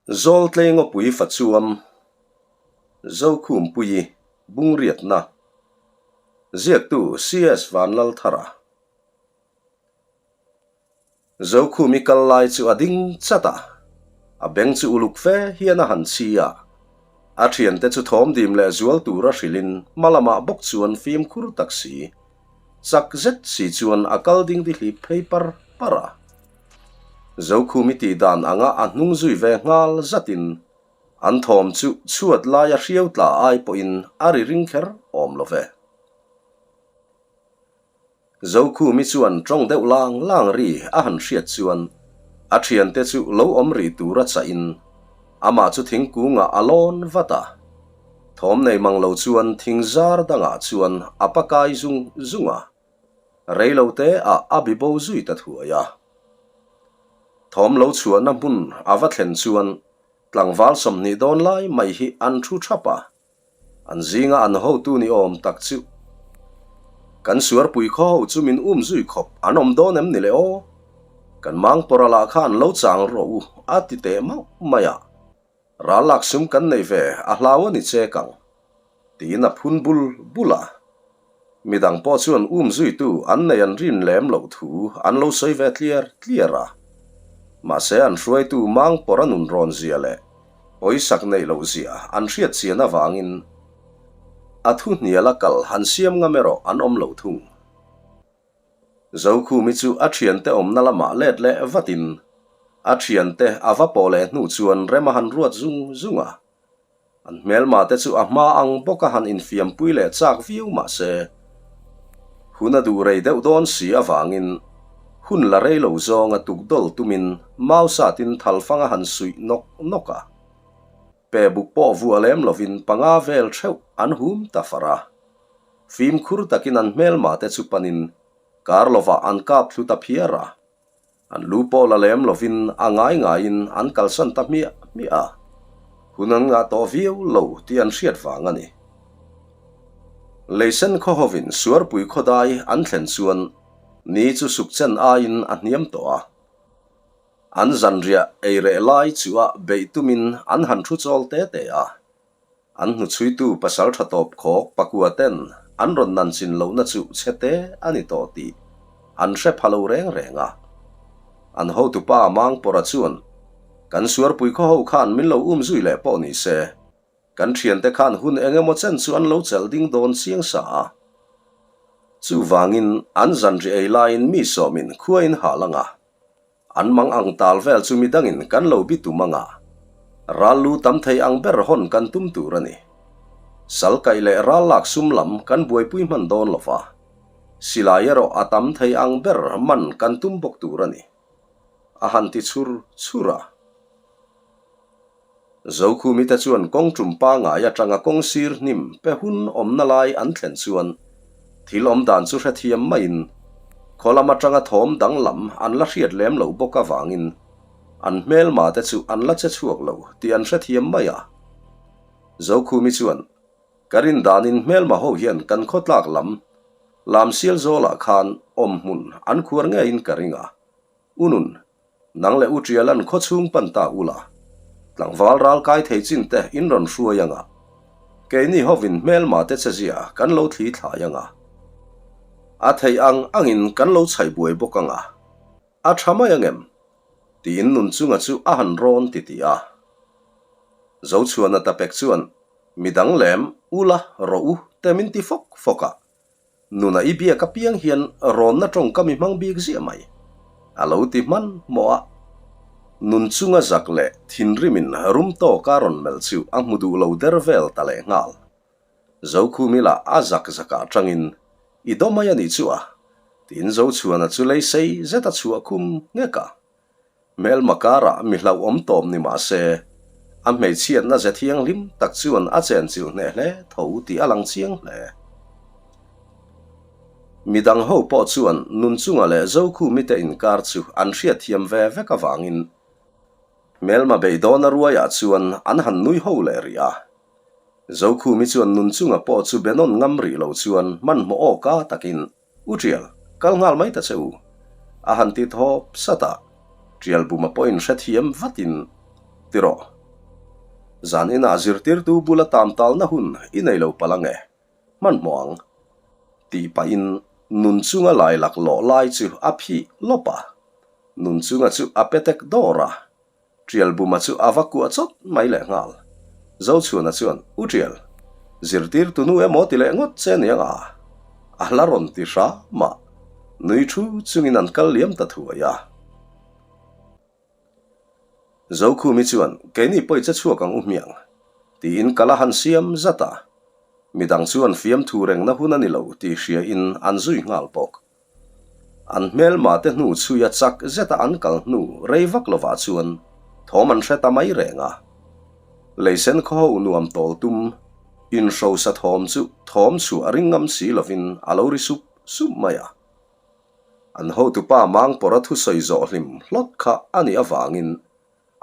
Zawltlei ngawpui fachuam, Zokhumpuii Bungriatna, Ziaktu CS Vanlalthara. Zokhumi kal lai chu a ding chat a, a beng chu uluk fe hian a han chhi a, a thiante chu thawm dim leh zual tura hrilhin hma lamah bawk chuan fimkhur tak si, chak zet si chuan a kal ding dihlip phei par par a. Zokhumi tih dan anga a hnung zui ve nghal zatin an thawm chu chhuat laia hriau tla ai pawhin a ri ring kher awm lo ve. Zokhumi chuan tawng deuh lang lang ri a han hriat chuan a thiante chu lo awm rih tura chahin amah chu thingkungah a lawn vat a. Thawm nei mang lo chuan thing zar dangah chuan a pakai zung zung a. Rei lo te ah a bi bo zui ta thuai a. Thawm lo chhuahna hmun a va thlen chuan tlangval 20 dawn lai mai hi an thu thap a, an zinga an hotu ni awm tak chu kan suarpui khaw ho chu min um zui khawp an awm dawn em ni le aw? Kan mangpawrh lah khan lo chang rawh u a ti teh mauh mai a. Ral lak sum kan nei ve a hlau a ni chek ang, tiin a phun bul bul a. Midang pawh chuan um zuitu an nei an rin lem loh thu an lo sawi ve tliar tliar a. Mahse an hruaitu Mangpawrh a nun rawn zia leh pawisak neih loh zia an hriat chian avangin a thu hnial a kal han siam ngam erawh an awm lo thung. Zokhumi chu a thiante awmna lamah let leh vatin a thiante a va pawh leh hnu chuan rem a han ruat zung zung a. An hmelma te chu a hma ang bawk a han infiampui leh chak viau mah se, hun a duh rei deuh dawn si avangin hun la rei lo zawnga tukdawl tumin mau satin thalfang a han suih nawk nawk a. Pehbuk pawh vuah lem lovin panga vel theuh an hum ta far a. Fimkhur takin an hmelma te chu panin kar lovah an kap thlu ta phiar a. An lu pawh la lem lovin a ngai ngaiin an kalsan ta hmiah hmiah a. Hun an ngah tawh viau lo tih an hriat vang a ni. Leisen khaw hovin Suarpui khawdai an thlen chuan ni chu sukchen aiin a hniam tawh a. An zanriah ei reh lai chu a beih tumin an han thu chawl te te a. An hnuchhuitu pasal tha tawp khawk pakua ten an rawn nan chin lohna chu chhe te a ni tawh tih an hre pha lo reng reng a. An hotupa Mangpawrha chuan, Kan suarpui khaw ho khan min lo um zui leh pawh ni se, kan thiante khan hun eng emaw chen chu an lo chelh ding dawn chiang sa a. Chuvangin an zanri ei laiin mi sawmin khua in hal ang a. An mang ang tal vel chu midangin kan lo bi tum anga, ral lu tam thei ang ber hawn kan tum tur a ni. Sal kaih leh ral lak sum lam kan buaipui hman dawn lo va, silai erawh a tam thei ang ber man kan tum bawk tur a ni, a han ti chhur chhur a. Zokhumi te chuan kawng tum pangai atanga kawng sir hnim pe hun awmna lai an thlen chuan thil awm dan chu hrethiam maiin khaw lam atanga thawm danglam an la hriat lem loh bawk avangin an hmelma te chu an la che chhuak lo tih an hrethiam mai a. Zokhumi chuan, Ka rin danin hmelma ho hian kan khawtlak lam Lamsial zawlah khan awm hmun an khuar ngeiin ka ring a, Unun, nang leh U Ṭialan khaw chhung pan ta ula, tlangval ral kai thei chin te in rawn hruai anga, keini hovin hmelma te che zia kan lo thli thlai anga, a theih ang angin kan lo chhaih buai bawk anga, a ṭha mai angem? tiin Nunchunga chu a han rawn ti ti a. Zochhuana tapek chuan, Midang lem, ula, rawh u, te min ti fawk fawk a. Nuna i biak apiang hian rawnna tawngkam i hmang bik ziah mai, a lo ti hman hmawh a. Nun chunga zak leh thinrimin rum tawka rawn melh chu a hmu duh lo der vel ta leh nghal. Zokhumi lah a zak zakah tangin, I daw mai a nih chu a, tiin Zochhuana chu lei sei zet a chhuah khum nghek a. Hmelma karah mi hlauhawm tawp ni mah se, a hmeichhiatna ze thianghlim tak chuan a chenchilh hneh hle tho tih a lang chiang hle. Midang ho pawh chuan Nunchunga leh Zokhumite inkar chu an hriatthiam ve vek avangin hmelma beidawna ruaiah chuan an han nui ho leh rih a. Zokhumi chuan Nunchunga pawh chu benawn ngam rih lo chuan hmanhmawh awka takin U Ṭial, kal nghal mai ta che u. A han ti thawp sat a, Ṭial buma pawhin hrethiam vatin, Ti rawh. Zan inah zirtirtu bula tam talna hun i nei lo palh ange, hmanhmawh ang, tih pahin Nunchunga lai laklawh lai chu a phih lawp a. Nunchunga chu a pe tek dawr a, Ṭialbuma chu a va kuah chawt mai leh nghal. Zochhuana chuan, U Ṭial, zirtirtu nu emaw ti leh ngawt che aniang a? A la rawn ti hram a, nui thu chungin an kal liam ta thuai a. Zokhumi chuan, Keini pawi che chhuak ang u hmiang, tiin kal a han siam zat a. Midang chuan fiamthu rengna hun a ni lo tih hriain an zui nghal bawk. An hmelma te hnu chhuia chak zeta an kal hnu rei vak lovah chuan thawm an hre ta mai reng a. Leisen khaw ho nuam tawl tum inhrosa thawm chu thawm chhuah ring ngam si lovin a lo ri sup sup mai a. An hotupa Mangpawra thusawi zawh hlim hlawt kha a nih avangin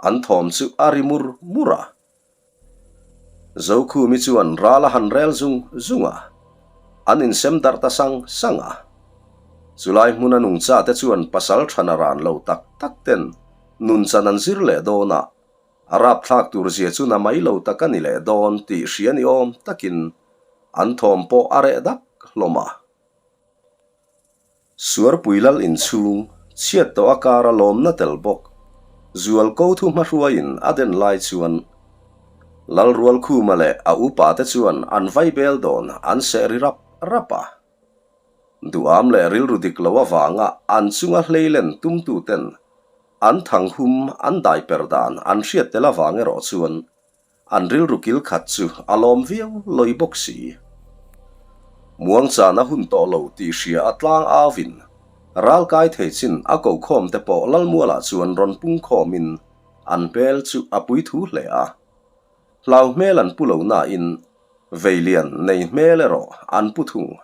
an thawm chu a ri mur mur a. Zokhumi chuan ral a han rel zung zung a, an insem darh ta sang sang a. Chulai hmuna nungcha te chuan pasal thana ran lo tak tak ten nunchan an zir leh dawn a, a rapthlak tur zia chu na mai lo tak a ni leh dawn tih hria ni awm takin an thawm pawh a reh dak hlawm a. Suarpui lal inchhung, chhiat tawh a kara lawmna tel bawk, zual ko thu hmahruaiin a den lai chuan Lalrualkhuma leh a upa te chuan an vaibel dawn an seh ri rap rap a. Duham leh rilru dik lo avanga an chunga hleilen tumtuten an thanghum an dai per dan an hriat tel avang erawh chuan An rilru kil khat chu a lawm viau lawi bawk si. Muangchan a hun tawh lo tih hria a tlang auin ral kai thei chin a kokhawm te pawh Lalmualah chuan rawn pung khawmin an hmel chu a pui thu hle a. Hlau hmel an pu lo nain veilian nei hmel erawh an pu thung.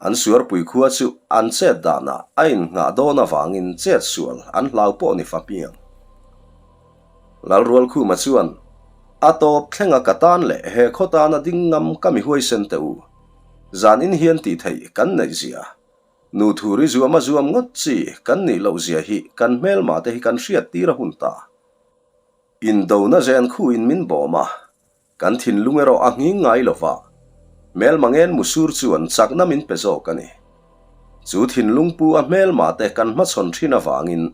An suarpui khua chu an chet danah a innghah dawn avangin chet sual an hlau pawh ni fa piang. Lalrualkhuma chuan, A tawp thlenga ka tan leh he khaw tana ding ngam ka mi huaisen teh u. Zan in hian tih theih kan neih zia. Nu thuri zuam a zuam ngawt chi kan nih loh zia hi kan hmelma te hi kan hriat tir a hun ta. Indona zen khuin min bawm a, Kan thinlung erawh a nghing ngai lo va, hmelma ngen musur chuan chakna min pe zawk a ni. Chu thinlung pu a hmelma te kan hmachhawn thin avangin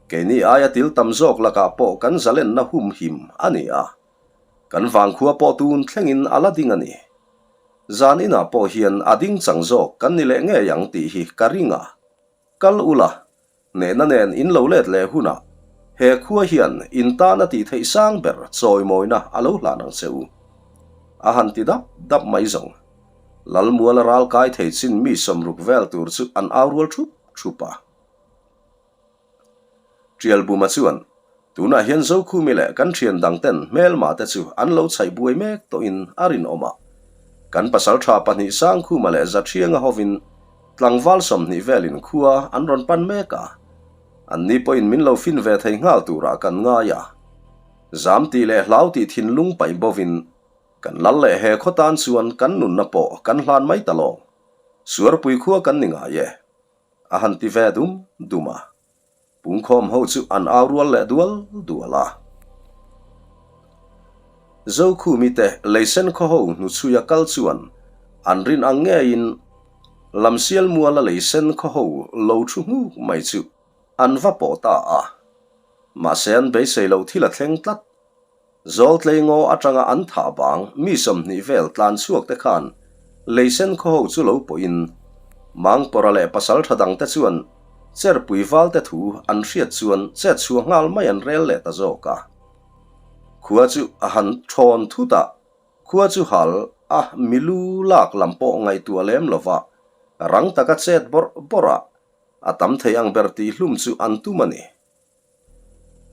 keini aia til tam zawk lakah pawh kan zalenna humhim a ni a, kan vangkhua pawh tun thlengin a la ding a ni. Zan inah pawh hian a ding chang zawk kan ni leh ngei ang tih hi ka ring a. Kal ula, Hnehna nen in lo let leh hunah he khua hian in tan a tih theih sang ber chawimawina a lo hlan ang che u. A han ti dap dap mai zawng. Lalmuala ral kai thei chin mi sawmruk vel tur chu an au rual thup thup a. Ṭialbuma chuan Tunah hian Zokhumi leh kan thian dangten hmelma te chu an lo chhaih buai mek tawhin a rinawm a. Kan pasaltha pahnih Sangkhuma leh Zathianga hovin tlangval 20 velin khua an rawn pan mek a. Anni pawhin min lo fin ve thei nghal turah kan ngai a. Zam tih leh hlau tih thinlung paih bovin kan lal leh he khaw tan chuan kan nunna pawh kan hlan mai ta lawng. Suarpui khua kan ni ngai e. A han ti ve dum dum a. Pungkhawm ho chu an au rual leh dual dual a. Zokhumi te leisen khaw ho hnuchhuia kal chuan an rin ang ngeiin Lamsial muala leisen khaw ho lo thu nghuk mai chu an va pawh ta a. Mahse an beisei loh thil a thleng tlat. Zawltlei ngaw atanga an thah bang mi 20 vel tlan chhuak te khan Leisen khaw ho chu lo pawhin Mangpawra leh pasaltha dang te chuan Cherpui val te thu an hriat chuan chet chhuah nghal mai an rel leh ta zawk a. Khua chu a han thawn thut a, khua chu hal a milu lak lam pawh ngaihtuah lem lova rang taka chet bawrh bawrh a, a tam thei ang ber tih hlum chu an tum a ni.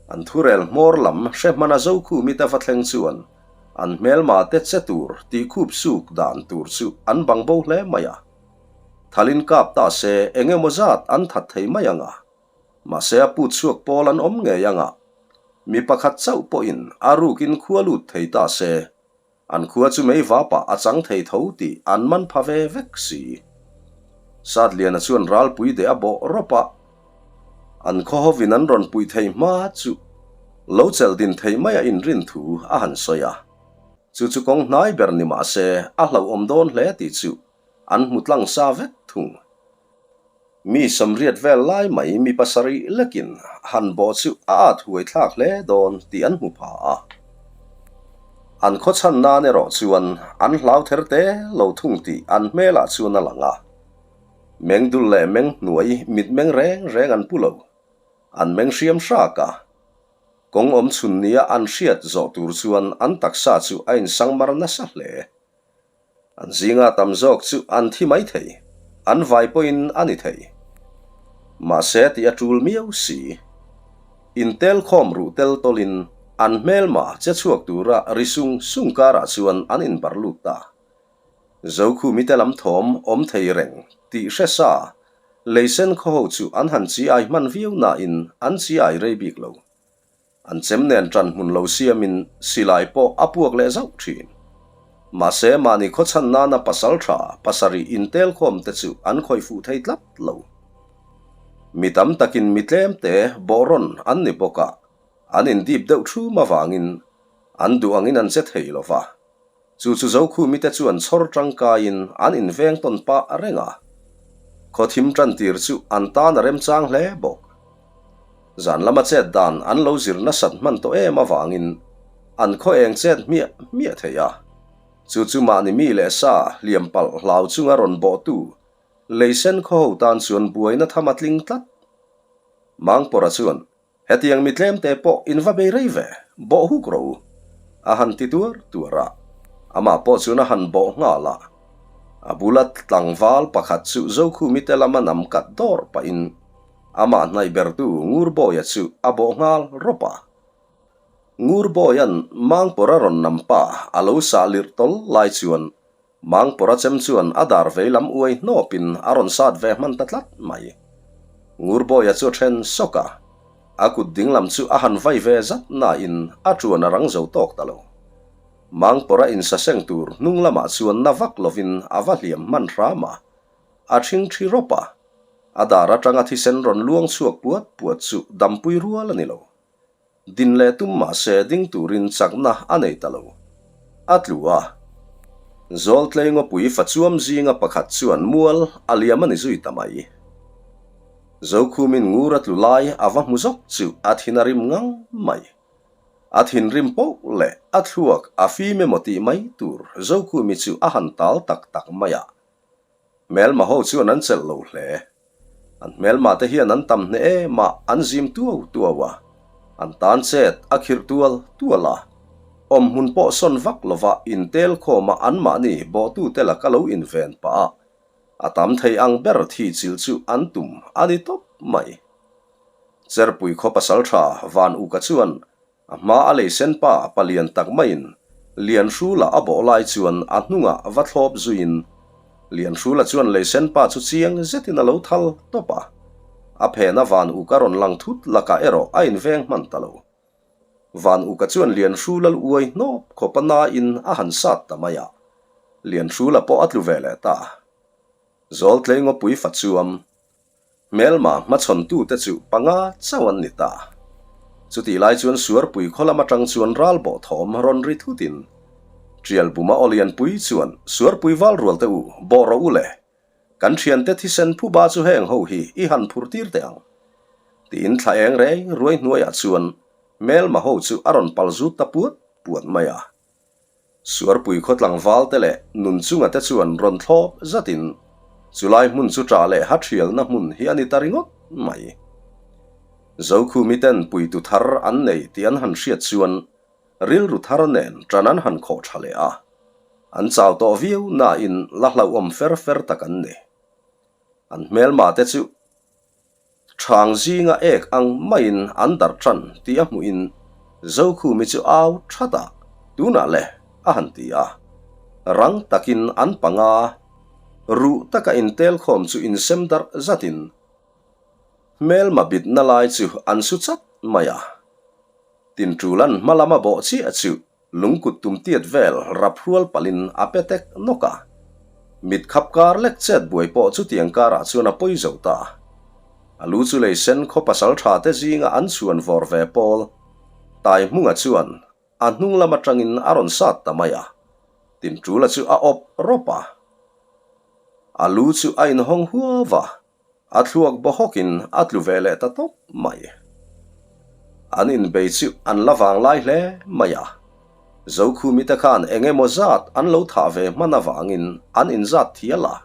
An thurel hmawr lam hre hmana Zokhumi te va thleng chuan an hmelma te che tur tih khup suk dan tur chu an bang bo hle mai a. Thalin kap ta se eng emaw zat an that thei mai ang a, mahse a put chhuak pawl an awm ngei ang a, mi pakhat chauh pawhin a rukin khua lut thei ta se An khua chu mei vapah a chang thei tho tih an man pha ve vek si. Satliana chuan ralpui deh a bawh rawp a, an khaw hovin an rawn puih thei hma chu. Lo chelh din theih mai a inrin thu a han sawi a. Chu chu kawng hnai ber ni mah se a hlauhawm dawn hle tih chu an hmu tlang sa vek thung. Mi 80 vel lai mai mi pasarih lekin han bawh chu a at huai thlak hle dawn tih an hmu pha a. An khaw chhan nan erawh chuan an hlau ther te lo thung tih an hmelah chuan a lang a. Meng dul leh meng hnuai mitmeng reng reng an pu lo. An meng hriam hrak a. Kawng awm chhun nia an hriat zawh tur chuan an taksa chu a insangmar nasa hle. An zinga tam zawk chu an thi mai thei, an vai pawhin a ni thei. Mahse tih a tul miau si. Intel khawm ruh tel tawlin an hmelma che chhuak tura ri sung sung karah chuan an inbar lut ta. Zokhumi te lam thawm awm thei reng tih hre sa, leisen khaw ho chu an han chi ai hman viau nain an chi ai rei bik lo. An chem nen ṭan hmun lo siamin silai pawh a puak leh zauh ṭhin. Mahse, mahni khawchhan nana pasal ṭha pasarih intelkhawm te chu an khawih fuh thei tlat lo. Mi tam takin mi tlem te bawhrawn an ni bawk a, an indip deuh ṭhum avangin an duh angin an che thei lo va. Chu chu Zokhumite chuan chhawr tangkaiin an inveng tawn pah reng a. Khaw thim tan tir chu an tan a remchang hle bawk. Zan lama chet dan an lo zir nasat hman tawh em avangin an khaw eng chet hmiah hmiah thei a. Chu chu mahni mi leh sa hliam palh hlau chunga rawn bawhtu leisen khaw ho tan chuan buaina tham a tling tlat. Mangpawrha chuan Hetiang mi tlemte pawh in va bei rei ve, bawh huk rawh u, a han ti tuar tuar a. Amah pawh chuan a han bawh nghal a. A bula tlangval pakhat chu Zokhumi te lama nam kat dawr pahin amah hnaih bertu Ngurbawia chu a bawh nghal rawp a. Ngurbawia'n Mangpawrha rawn nam pa a lo sah lirh tawl lai chuan Mangpawrha chem chuan a dar vei lam uai hnawpin a rawn sat ve hman ta tlat mai. Ngurbawia chu a then sawk a, a kut ding lam chu a han vai ve zat nain a tuan a rang zo tawk ta lo. Mangpawrha insaseng tur hnung lamah chuan na vak lovin a va hliam hman hram a, a thing thi rawp a, a dar atanga thisen rawn luang chhuak puat puat chu dampui rual a ni lo. Din leh tum mah se ding turin chakna a nei ta lo. A tlu a. Zawltlei ngawpui fachuam zinga pakhat chuan mual a liam a ni zui ta mai. Zokhumin ngur a tlu lai a va hmu zawk chu a thin a rim ngang mai. A thinrim poh leh a thluak a fim emaw tih mai tur Zokhumi chu a han tal tak tak mai a. Hmelma ho chuan an chelh lo hle. An hmelma te hian an tam hneh em a, an zim tuau tuau a, an tan chet a khirh tual tual a. Awm hmun pawh sawn vak lova intel khawma anmahni bawhtute laka lo inven pah a, a tam thei ang ber thi chil chu an tum a ni tawp mai. Cherpui khaw pasaltha Van Uka chuan A hma a leisen pa palian tak maiin Lianhrula a bawh lai chuan a hnungah va thlawp zuiin Lianhrula chuan leisen pa chu chiang zetin a lo thal tawp a. A phena Van Uka rawn lang thut lakah erawh a inveng hman ta lo. Van Uka chuan Lianhrula lu uai hnawp khawp a nain a han sat ta mai a. Lianhrula pawh a tlu ve leh ta. Zawltlei ngawpui fa chuam Hmelma hmachhawntute chu panga chauh an ni ta. Chutih lai chuan Suarpui khaw lam atang chuan ral bawh thawm rawn ri thutin Tialbuma aw lianpui chuan Suarpui val rual te u, bawh rawh u le. Kan thiante thisen phuba chu heng ho hi i han phur tir teh ang. Tiin thla eng rei ruai hnuaiah chuan hmelma ho chu a rawn pal zut ta puat puat mai a. Suarpui khaw tlangval te leh nun chunga te chuan rawn thlawp zatin chulai hmun chu ṭah leh ha ṭhialna hmun hi a ni ta ringawt mai. Zokhumi ten puitu thar an nei tih an han hriat chuan rilru thar nen ṭan an han khawh ṭha leh a, an chau tawh viau nain la hlauhawm fer fer tak an ni. An hmelma te chu Chhang zinga ek ang maiin an darh ṭan tih a hmuhin Zokhumi chu au ṭhat a, tunah le a han ti a. Rang takin an panga ruh taka intelkhawm chu insem darh zatin hmelma bitna lai chu an su chat mai a. Tinṭulan hma lama bawh chiah chu Lungkut tum tiat vel rap hrual palhin a pe tek nawk a. Mit khap kar lek chet buai pawh chutiang karah chuan a pawi zo ta. A lu chu lei sen khaw pasal tha te zinga an chhuan vawr ve pawl. Taihmunga chuan a hnung lam atangin a rawn sat ta mai a, Tinṭula chu a awp rawp a. A lu chu a inhawng huau a, a thluak baw hawkin a tlu ve leh ta tawp mai. An inbei chu an la vanglai hle mai a, Zokhumi te khan eng emaw zat an lo thah ve hman avangin an inzat thial a.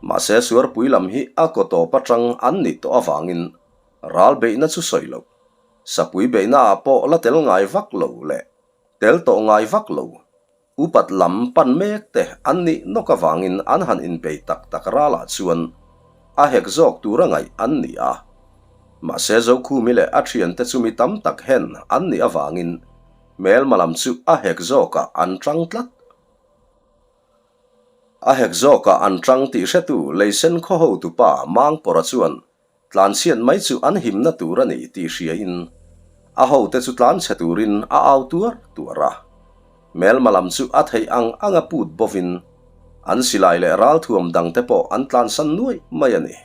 Mahse Suarpui lam hi a kaw tawp atang an nih tawh avangin ral beihna chu sawi loh. Sapui beihnaah pawh la tel ngai vak lo leh tel tawh ngai vak lo. Upat lam pan mek te an nih nawk avangin an han inbei tak tak ralah chuan a hek zawk tura ngaih an ni a. Mahse Zokhumi leh a thiante chu mi tam tak hen an nih avangin hmelma lam chu a hek zawkah an tang tlat. A hek zawkah an tang tih hretu Leisen khaw hotupa Mangpawrha chuan Tlanchhiat mai chu an himna tur a ni tih hriain a hote chu tlanchhe turin a au tuar tuar a. Hmelma lam chu a theih ang anga put bovin an silai leh ralthuam dangte pawh an tlansan nuaih mai a ni.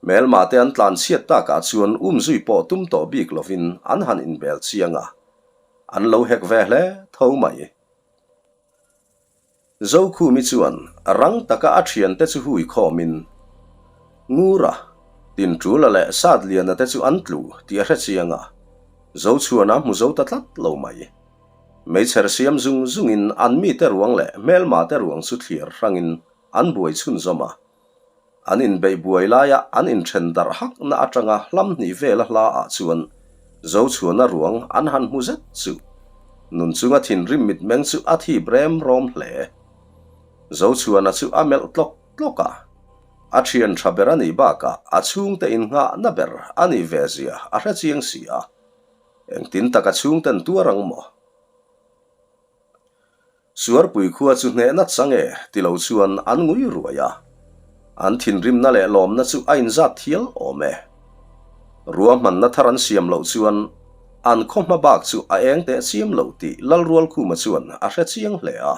Hmelma te an tlanchhiat takah chuan umzui pawh tum tawh bik lovin an han inbel chiang a, an lo hek ve hle tho mai. Zokhumi chuan rang taka a thiante chu hui khawmin, Ngura, Tinṭula leh Satliana te chu an tlu tih a hre chiang a, Zochhuana hmu zo ta tlat lo mai. Meichher siam zung zungin an mite ruang leh hmelma te ruang chu thliar hrangin an buai chhunzawm a. An inbeih buai laia an inthen darh hakna atanga hlam hnih vela hla ah chuan Zochhuana ruang an han hmu zet chu nun chunga thinrim mitmeng chu a thip rem rawm hle. Zochhuana chu a melh tlawk tlawk a, a thian tha ber a nih bakah a chhungte innghahna ber a nih ve zia a hre chiang si a, engtin tak a chhungten tuar ang maw? Suarpui khua chu hnehna chang e ti lo chuan an ngui ruai a, an thinrimna leh lawmna chu a inzat thial awm e. Ruahmanna thar an siam loh chuan an khaw hma bak chu a eng teh chiam lo tih Lalrualkhuma chuan a hre chiang hle a.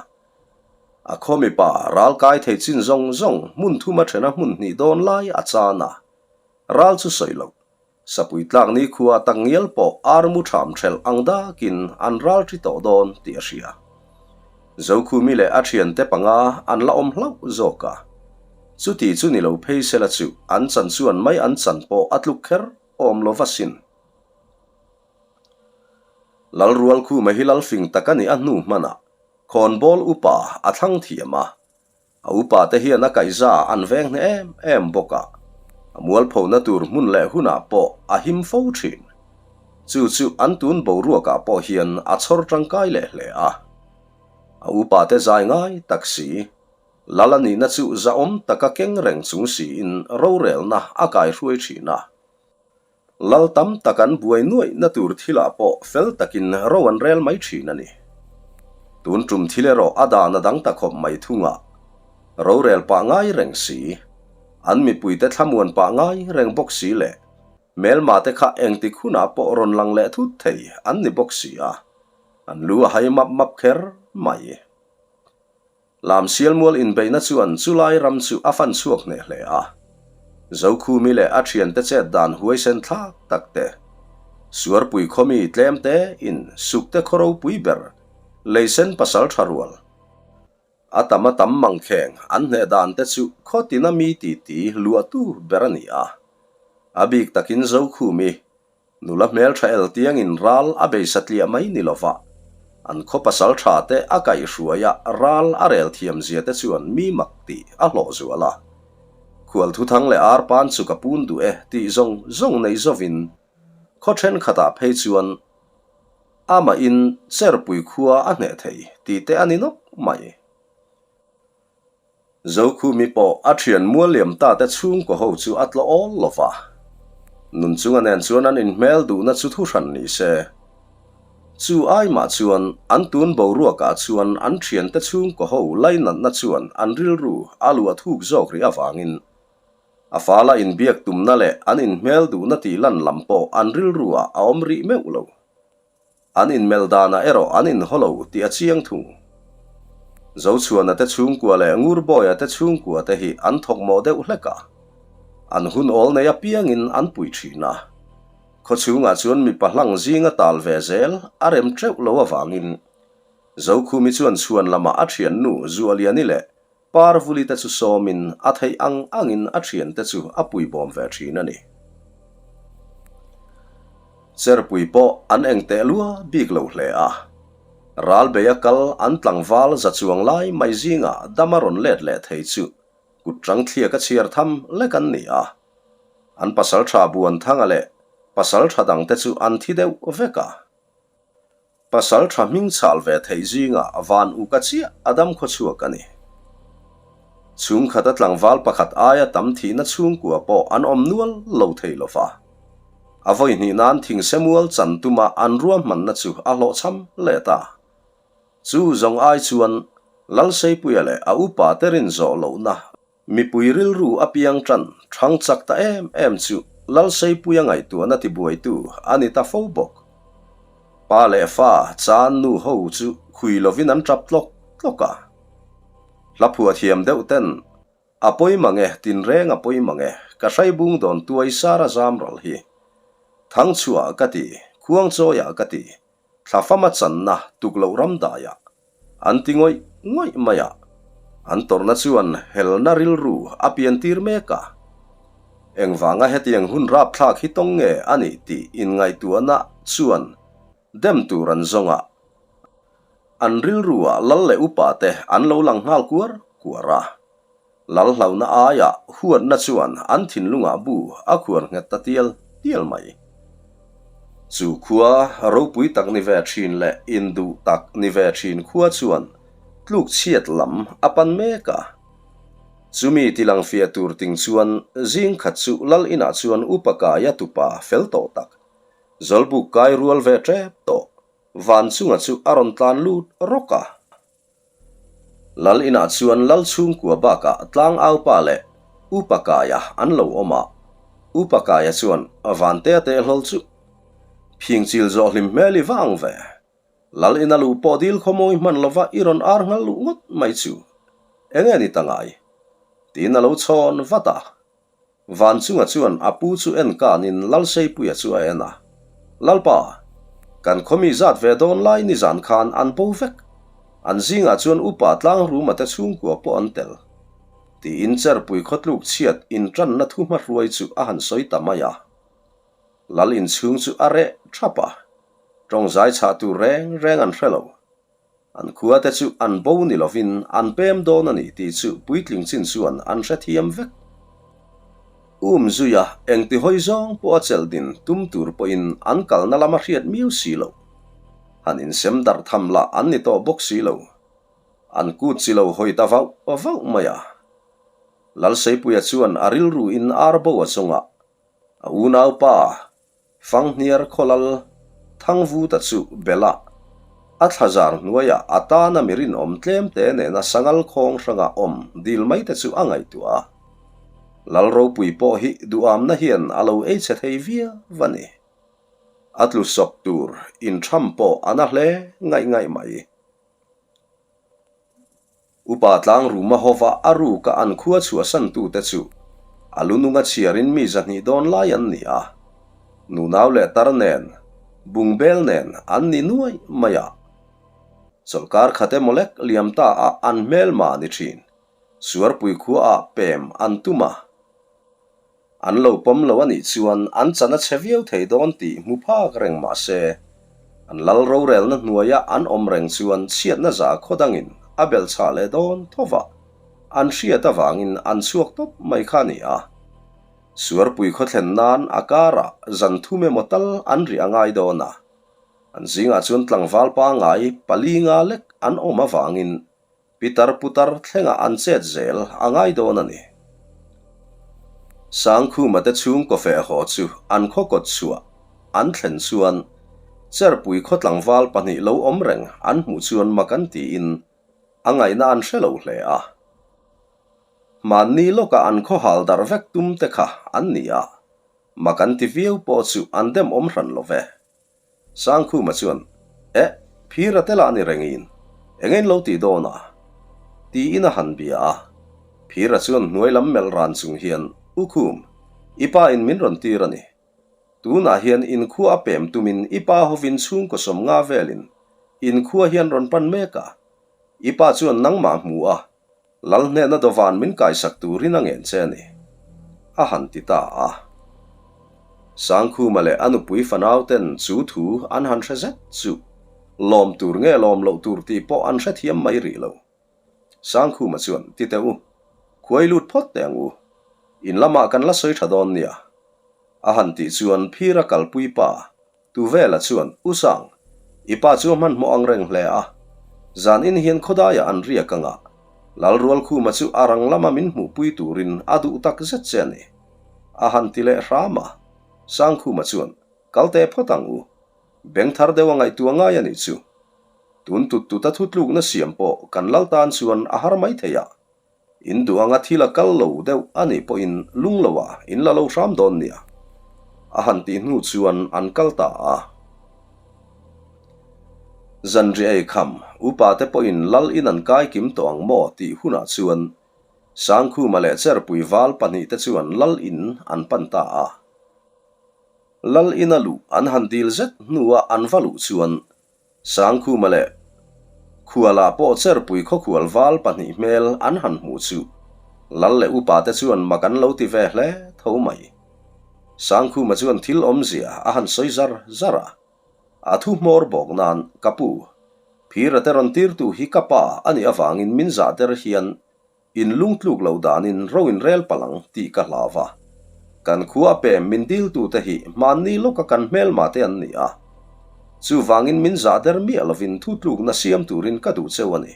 A khaw mipa ral kai thei chin zawng zawng hmun thuma thena hmun hnih dawn lai a chan a, ral chu sawi loh. Sapui tlak nikhua tak ngial pawh ar mu tham thelh ang dakin an ral thi tawh dawn tih a hria. Zokhumi leh a thiante panga an la awm hlauh zawk a. Chuti chu ni lo phei sela chu an chan chuan mai an chan pawh a tluk kher awm lo va sin. Lalrualkhuma hi lalfing tak a nih a hnu hmanah khawnbawl upa a thlang thiam a. A upa te hian a kaihza an veng hneh em em bawk a, a mualphona tur hmun leh hunah pawh a him fo thin. Chu chu an tun boruakah pawh hian a chhawr tangkai leh hle a. A upa te zai ngai tak si, Lal a nihna chu zahawm taka keng reng chung siin rorelna a kaihruai thin a. Lal tam tak an buai nuaihna tur thilah pawh fel takin ro an rel mai thin a ni. Tun tum thil erawh a dan a dang ta khawp mai thungah rorel pah ngai reng si, an mipuite thlamuan pah ngai reng bawk si leh hmelma te kha engtik hunah pawh rawn lang leh thut thei an ni bawk si a, an lu a hai map map kher mai. Lamsialmual inbeihna chuan chulai ram chu a fan chhuak hneh hle a. Zokhumi leh a thiante chet dan huaisen thlak tak te, Suarpui khawmi tlem te in sukte khaw ropui ber leisen pasal tha rual, a tam a tam mangkheng an hneh dan te chu khaw tina mi titi luahtu ber a ni a. A bik takin Zokhumi Nula hmeltha el tiangin ral a bei satliah mai ni lova, an khaw pasal tha te a kaihhruai a ral a rel thiam zia te chuan mi mak tih a hlawh zual a. Khual thuthang leh arpan chu ka pun duh e tih zawng zawng nei zovin khaw thenkhatah phei chuan amahin Cherpui khua a hneh thei tih te a ni nawk mai. Zokhumi pawh a thian mualliam ta te chhungkaw ho chu a tlawh awl lo va. Nunchunga nen chuan an inhmel duhna chu thuhran ni se. Chu ai mah chuan an tun boruakah chuan an thiante chhungkaw ho lainatna chuan an rilru a luah thuk zawk rih avangin a fala inbiak tumna leh an inhmel duhna tih lan lam pawh an rilruah a awm rih meuh lo. An inmelh danah erawh an inhaw lo tih a chiang thung. Zochhuana te chhungkua leh Ngurbawi-a te chhungkua te hi an thawk mawh deuh hlek a, an hun awl nei apiangin an pui thin a. Khawchhungah chuan mipa hlang zinga tal ve zel a rem teuh lo avangin Zokhumi chuan chhuan lamah a thiannu Zualiani leh Parvuli te chu sawmin a theih ang angin a thiante chu a puibawm ve thin a ni. Cherpui pawh an eng teh lua bik lo hle a. Ralbeia kal an tlangval za chuang lai mai zingah dama rawn let leh thei chu kut tang thliak a chhiar tham lek an ni a. An pasaltha Buanthanga leh pasaltha dangte chu an thi deuh vek a. Pasaltha hming chhal ve theih zingah van uka chiah a dam khawchhuak a ni. Chhungkhata tlangval pakhat aia tam thihna chhungkua pawh an awm nual lo thei lo va. A vawi hnih nan thingsemual chan tuma an ruahmanna chu a hlawhchham leh ta. Chu zawng ai chuan Lalseipuia leh a upate rin zawh lohna Mipui rilru a piang tan thang chak ta em em chu Lalseipuia ngaihtuahna tibuaitu a ni ta fo bawk. Pa leh fa chan nu ho chu khui lovin an tap tlawk tlawk a. Hla phuah thiam deuh ten, A pawi mang e, tinreng a pawi mang e, ka hraibung dawn tuai sara zam ral hi. Thangchhuah ka ti, khuangchawiah ka ti, thlafama channa tukloh ramdaiah. An ti ngawih ngawih mai a, an tawrhna chuan helna rilru a piantir mek a. Engvanga hetiang hun rapthlak hi tawng nge a nih tih inngaihtuahna chuan dem tur an zawng a, an rilruah lal leh upa te an lo lang nghal kuar kuar a. Lal hlauhna aia huatna chuan an thinlungah bu a khuar nghet ta tial tial mai. Chu khua ropui tak ni ve thin leh induh tak ni ve thin khua chuan tluk chhiat lam a pan mek a. Chumi tilang fiah tur ting chuan zing khat chu lal inah chuan upa kaia tupa fel tawh tak, zawlbuk kai rual ve tep tawh Vanchunga chu a rawn tlan lut rawk a. Lal inah chuan Lal chhungkua bakah Tlangaupa leh Upa Kaia an lo awm a. Upa Kaia chuan Vantea teh hlawl chu phingchil zawh hlim hmel i vang ve. Lal ina luh pawh dil khawmawi hman lova i rawn ar nghal luh ngawt mai chu enge ni ta ngai? Tiin a lo chhawn vat a. Vanchunga chuan a pu chu en kanin Lalseipuia chu a en a, Lalpa, kan khawmi zat ve dawn lai nizan khan an bo vek. An zingah chuan upa Tlangruma te chhungkua pawh an tel. Tiin Cherpui khawtluk chhiat intanna thu hmahruai chu a han sawi ta mai a. Lal inchhung chu a reh thap a, tawngzai chhah tur reng reng an hre lo. An khuate chu an bo ni lovin an pem dawn a ni tih chu puitling chin chuan an hrethiam vek. Um zuia engti hawi zawng pawh a chelh din tum tur pawhin an kalna lama hriat miau si lo. Han insem darh tham lah an ni tawh bawk si lo. An kut chi lo hawi ta vauh vauh mai a. Lalseipuia chuan a rilru in ar bo a chungah a unaupa Fanghniar khawlal Thangvuta chu Bela a thlazar hnuaiah a tana mi rinawm tlemte nena sangal khawng hranga awm dil mai te chu a ngaihtuah a. Lal ropui pawh hi duhamna hian a lo ei chhe thei viau a ni. A tlu sawp tur intham pawh a na hle ngaih ngaih mai. Upa Tlangruma hova a ruka an khua chhuahsantute chu a lu nunga chhiarin mi 200 dawn lai an ni a, nunau leh tar nen, bungbel nen an ni nuai mai a. Chawlhkar khat emaw lek liam ta a an hmelma ni thin, Suarpui khuaah pem an tum a. An lo pawm lo a nih chuan an chan a chhe viau thei dawn tih hmu phak reng mah se, an lal rorelna hnuaia an awm reng chuan chhiatna za khaw dangin a belh chhah leh dawn tho va, an hriat avangin an chhuak tawp mai kha a ni a. Suarpui khaw thlen nan a karah zan thum emaw tal an riah a ngai dawn a, an zingah chuan tlangval pangngai palinga lek an awm avangin Pitar putar thlengah an chet zel a ngai dawn a ni. Sangkhuma te chhungkaw feh haw chu an khaw kawt chhuah an thlen chuan Cherpui khaw tlangval pahnih lo awm reng an hmuh chuan mak an tiin a ngaihna an hre lo hle a. Hmanni lawka an khaw hal darh vek tum te kha an ni a, mak an ti viau pawh chu an dem awm hran lo ve. Sangkhuma chuan, Eh, phira te lah ni rengin, eng in lo tih dawn a? Tiin a han bia a. Phira chuan hnuai lam melh ran chung hian, U Khum, i pa in min rawn tir a ni. Tunah hian in khua a pem tumin i pa hovin chhungkaw 50 velin in khua hian rawn pan mek a. I pa chuan nangmah hmu a, Lal hnehna dawvan min kaisak turin a ngen che a ni, a han ti ta a. Sangkhuma leh a nupui fanau ten chu thu an han hre zet chu lawm tur nge lawm loh tur tih pawh an hrethiam mai rih lo. Sangkhuma chuan, Ti teh u, khuai lut phawt teh ang u. In lamah kan la sawi tha dawn nia. A han tih chuan Phira kalpui pa Tuvela chuan, U Sang, i pa chu a hmanhmawh ang reng hle a. Zan in hian khawdaiah an riak ang a, Lalrualkhuma chu a rang lama min hmuhpui turin a duh tak zet che a ni. A han ti leh hram a. Sangkhuma chuan, Kal teh phawt ang u. Beng thar deuh a ngaihtuah ngai a nih chu. Tun tut tut a thutlukna siam pawh kan lal tan chuan a har mai thei a. In duh anga thil a kal lo deuh a nih pawhin lung lo ah in la lo hram dawn nia. A han tih hnu chuan an kal ta a. Zanriah ei kham, upa te pawhin lal in an kai kim tawh ang maw tih hunah chuan Sangkhuma leh Cherpui val pahnihte chuan lal in an pan ta a. Lal ina luh an han dil zet hnua an va luh chuan Sangkhuma leh Khuala pawh Cherpui khawkhual val pahnih hmel an han hmuh chu Lal leh upa te chuan mak an lo ti ve hle tho mai. Sangkhuma chuan thil awmzia a han sawi zar zar a, a thu hmawr bawk nan ka pu, Phira te rawn tirtu hi ka pa a nih avangin min zah der hian In lungtluk loh danin ro in rel palh ang tih ka hlau va. Kan khua a pem min diltute hi hmanni lawka kan hmelma te an ni a. Chuvangin min zah der miah lovin thutlukna siam turin ka duh cheu a ni.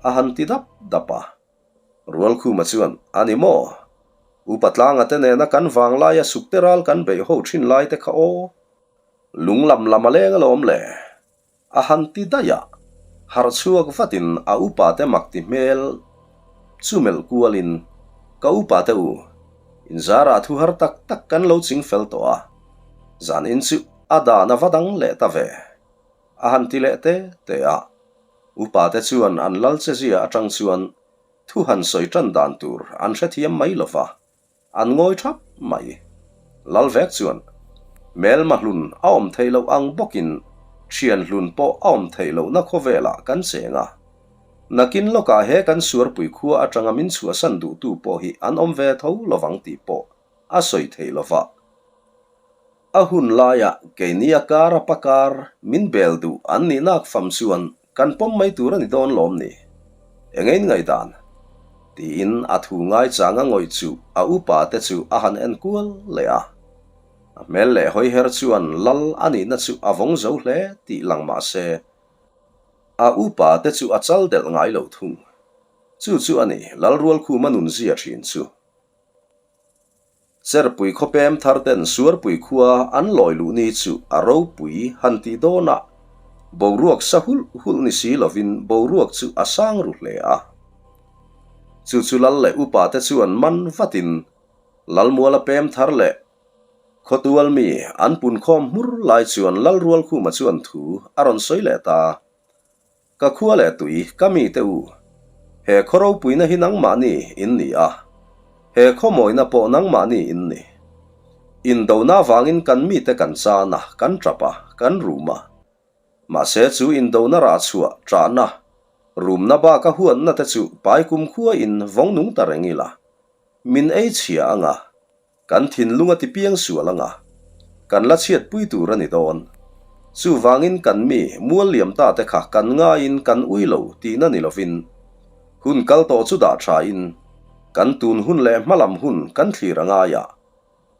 A han ti dap dap a. Rualkhuma chuan, A ni maw? Upa Tlanga te nena kan vanglaia sukte ral kan beih ho thin lai te kha aw. Lung lam lam a leng alawm le. A han ti daih a, harh chhuak vatin a upate mak ti hmel chu melh kualin, Ka upate u, inzarah thu har tak tak kan lo ching fel tawh a, zan in chu a dan a va dang leh ta ve, a han ti leh te te a. Upate chuan an lal che zia atang chuan thu han sawi tan dan tur an hrethiam mai lo va. An ngawi thap mai. Lalvek chuan, Hmelma hlun a awm theih loh ang bawkin thian hlun pawh a awm theih lohna khawvelah kan cheng a. Nakin lawkah he kan suarpui khua atanga min chhuahsan duhtu pawh hi an awm ve tho lovang tih pawh a sawi theih lova. A hun laiah keini a kar a pakar min bel duh an nih nak fam chuan Kan pawm mai tur a ni dawn lawm ni? Eng ein ngaihdan? Tiin a thu ngaichang a ngawih chu a upa te chu a han en kual leh a. A hmel leh hawiher chuan lal a nihna chu a vawng zo hle tih lang mah se, a upa te chu a chal delh ngai lo thung. Chu chu a ni Lalrualkhuma nunzia thin chu. Cherpui khawpem thar ten Suarpui khua an lawi luh ni chu a ropui han tih dawnah boruak sa hulh hulh ni si lovin boruak chu a sang ru hle a. Chu chu lal leh upa te chuan man vatin Lalmuala pem thar leh khawtual mi an punkhawm hmur lai chuan Lalrualkhuma chuan thu a rawn sawi leh ta. Ka khua leh tui, ka mite u. He khaw ropuina hi nangmahni in ni a, he khaw mawina pawh nangmahni in ni. Indona avangin kan mite kan chan a, kan tap a, kan rum a. Mahse chu indona rah chhuah, ṭahna, rumna baka huatna te chu pai kumkhua in vawng nung ta reng ila, min ei chhia anga, Kan thinlung a ti piang sual anga, kan la chhiatpui tur a ni dawn. Chuvangin kan mi mual liam ta te kha kan ngaiin kan ui lo tihna ni lovin, hun kal tawh chu dah thain, kan tun hun leh hmalam hun kan thlir a ngai a,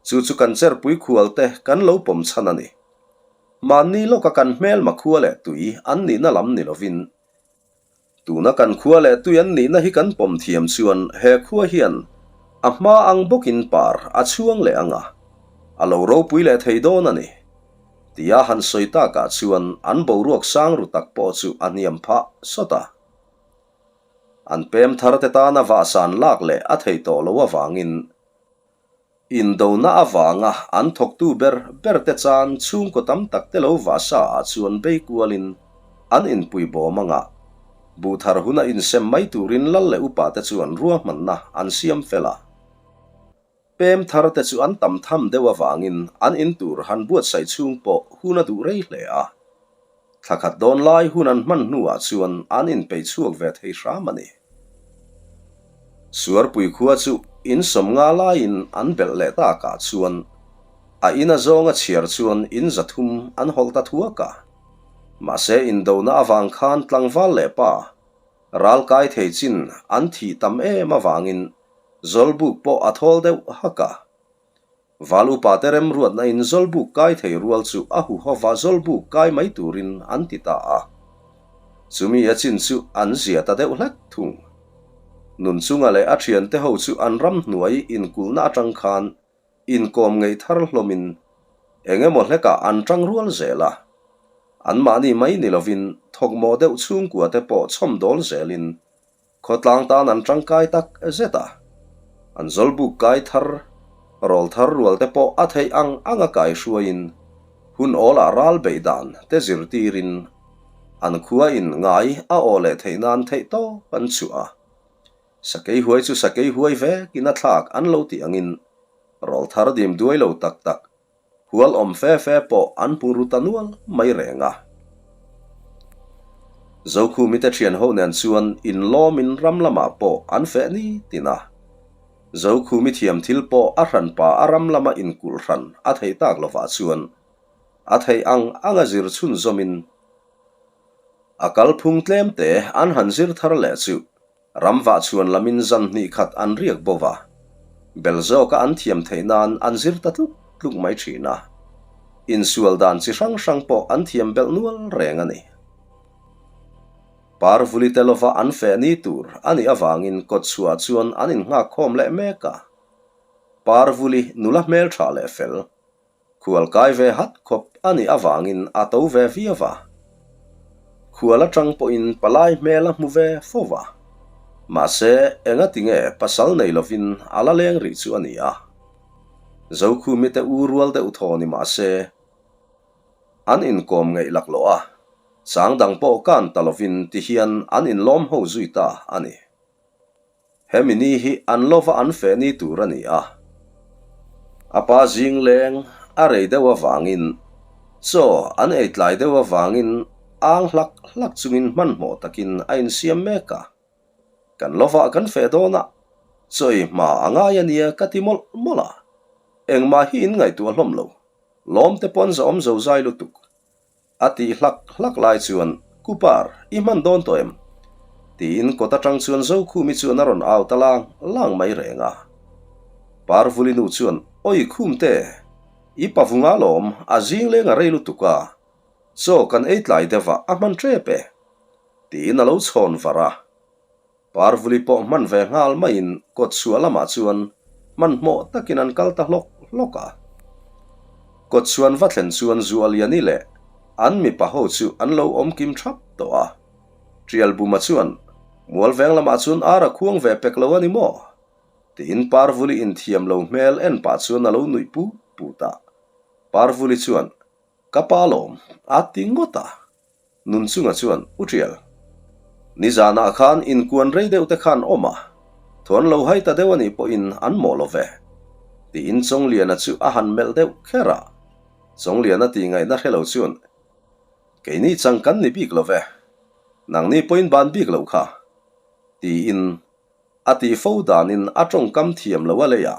chu chu kan cherpui khual te kan lo pawm chhan a ni. Mahni lawka kan hmelma khua leh tui an nihna lam ni lovin, Tuna kan khua leh tui an nihna hi kan pawm thiam chuan he khua hian a hma ang bawkin par a chhuang leh ang a, a lo ropui leh thei dawn a ni. Tia han sawi takah chuan an boruak sang ru tak pawh chu a hniam phah sawt a. An pem thar te tana vahsan lak leh a thei tawh lo avangin, Indona avanga an thawktu ber ber te chan chhungkaw tam tak te lo vahsa ah chuan bei kualin an inpui bawm anga buhthar huna insem mai turin lal leh upa te chuan ruahmanna an siam fel a. Pem thar te chu an tam tham deuh avangin an in tur han buatsaih chhung pawh hun a duh rei hle a. Thla khat dawn lai hun an hman hnuah chuan an inpeih chhuak ve thei hram a ni. Suarpui khua chu in 50 laiin an belh leh takah chuan a in a zawnga chhiar chuan in 300 an hawlh ta thuak a. Mahse indona avang khan tlangval leh pa ral kai thei chin an thih tam em avangin Zawlbuk pawh a thawl deuh hak a. Val upa te remruatna in Zawlbuk kai thei rual chu a huhova Zawlbuk kai mai turin an ti ta a. Chumi a chin chu an zia ta deuh hlek thung. Nunchunga leh a thiante ho chu an ramhnuai inkulhna atang khan inkawm ngeih thar hlawmin eng emaw hlekah an tang rual zel a. Anmahni mai ni lovin thawkmawh deuh chhungkua te pawh chhawmdawl zelin Khawtlang tan an tangkai tak zet a, an zawlbuk kai thar, rawl thar rual te pawh a theih ang ang a kai hruaiin hun awlah ral beih dan te zirtirin an khua in ngai a aw leh theih nan theih tawp an chhuah a. Sakei huai chu sakei huai vekin a thlak an lo tih angin rawl thar dim duai lo tak tak Hual awm fe fe pawh an hmu ru ta nual mai reng a. Zokhumi te thian ho nen chuan inlawmin ram lamah pawh an feh ni tin a. Zokhumi thiam thil pawh a hranpa a ram lama inkulh hran a theih tak lovah chuan a theih ang anga zir chhunzawmin a kalphung tlemte an han zir thar leh chu Ram vah chhuan lamin zan hnih khat an riak bo va, bel zawka an thiam theih nan an zir ta tluk tluk mai thin a. Insual dan chi hrang hrang pawh an thiam belh nual reng a ni. Parvuli te lova an feh ni tur a nih avangin kawtchhuah chuan an innghak khawm leh mek a. Parvuli nula hmeltha leh fel. Khual kai ve hat khawp a nih avangin a to ve viau a. Khual atang pawhin palai hmel a hmu ve fo va. Mahse, enga tinge pasal nei lovin a la leng rih chu a ni a. Zokhumi te u rual deuh thaw ni mahse, an inkawm ngeih laklawh a, chang dang pawh kan ta lovin tihian an inlawm ho zui ta a ni. Hemi ni hi an lova an feh ni tur a ni a. A pa zing leng a rei deuh avangin, chaw an ei tlai deuh avangin ang hlak hlak chungin hmanhmawh takin a insiam mek a. Kan lovah kan feh dawn a, chaw ei hma a ngai a nia ka ti mawlh mawlh a. Engmah hi in ngaihtuah hlawm lo, lawmte pawn zahawm zozai lutuk. A tih hlak hlak lai chuan, Kupar, i hman dawn tawh em? Tiin kawt atang chuan Zokhumi chuan a rawn au ta lang lang mai reng a. Parvuli nu chuan, Oi Khumte, i pavunga lawm, a zing leng a rei lutuk a, chaw kan ei tlai deuh a, a hman tep e. Tiin a lo chhawn var a. Parvuli pawh hman ve nghal maiin kawtchhuah lamah chuan hmanhmawh takin an kal ta hlawk hlawk a. Kawtchhuan va thlen chuan Zualiani leh an mipa ho chu an lo awm kim thap tawh a. Ṭialbuma chuan, Mualveng lamah chuan ar a khuang ve pek lo a ni maw? tiin Parvuli inthiam lo hmel en pah chuan a lo nuih put put a. Parvuli chuan, Ka pa lawm, a ti ngawt a. Nunchunga chuan, U Ṭial, nizanah khan inkuan rei deuh te khan awm a, thuan lo hai ta deuh a nih pawhin an mawh lo ve, tiin Chawngliana chu a han melh deuh kher a. Chawngliana tihngaihna hre lo chuan, Keini chang kan ni bik lo ve, nangni pawhin ban bik loh kha, tiin a tih fo danin a tawngkam thiam lo a lei a.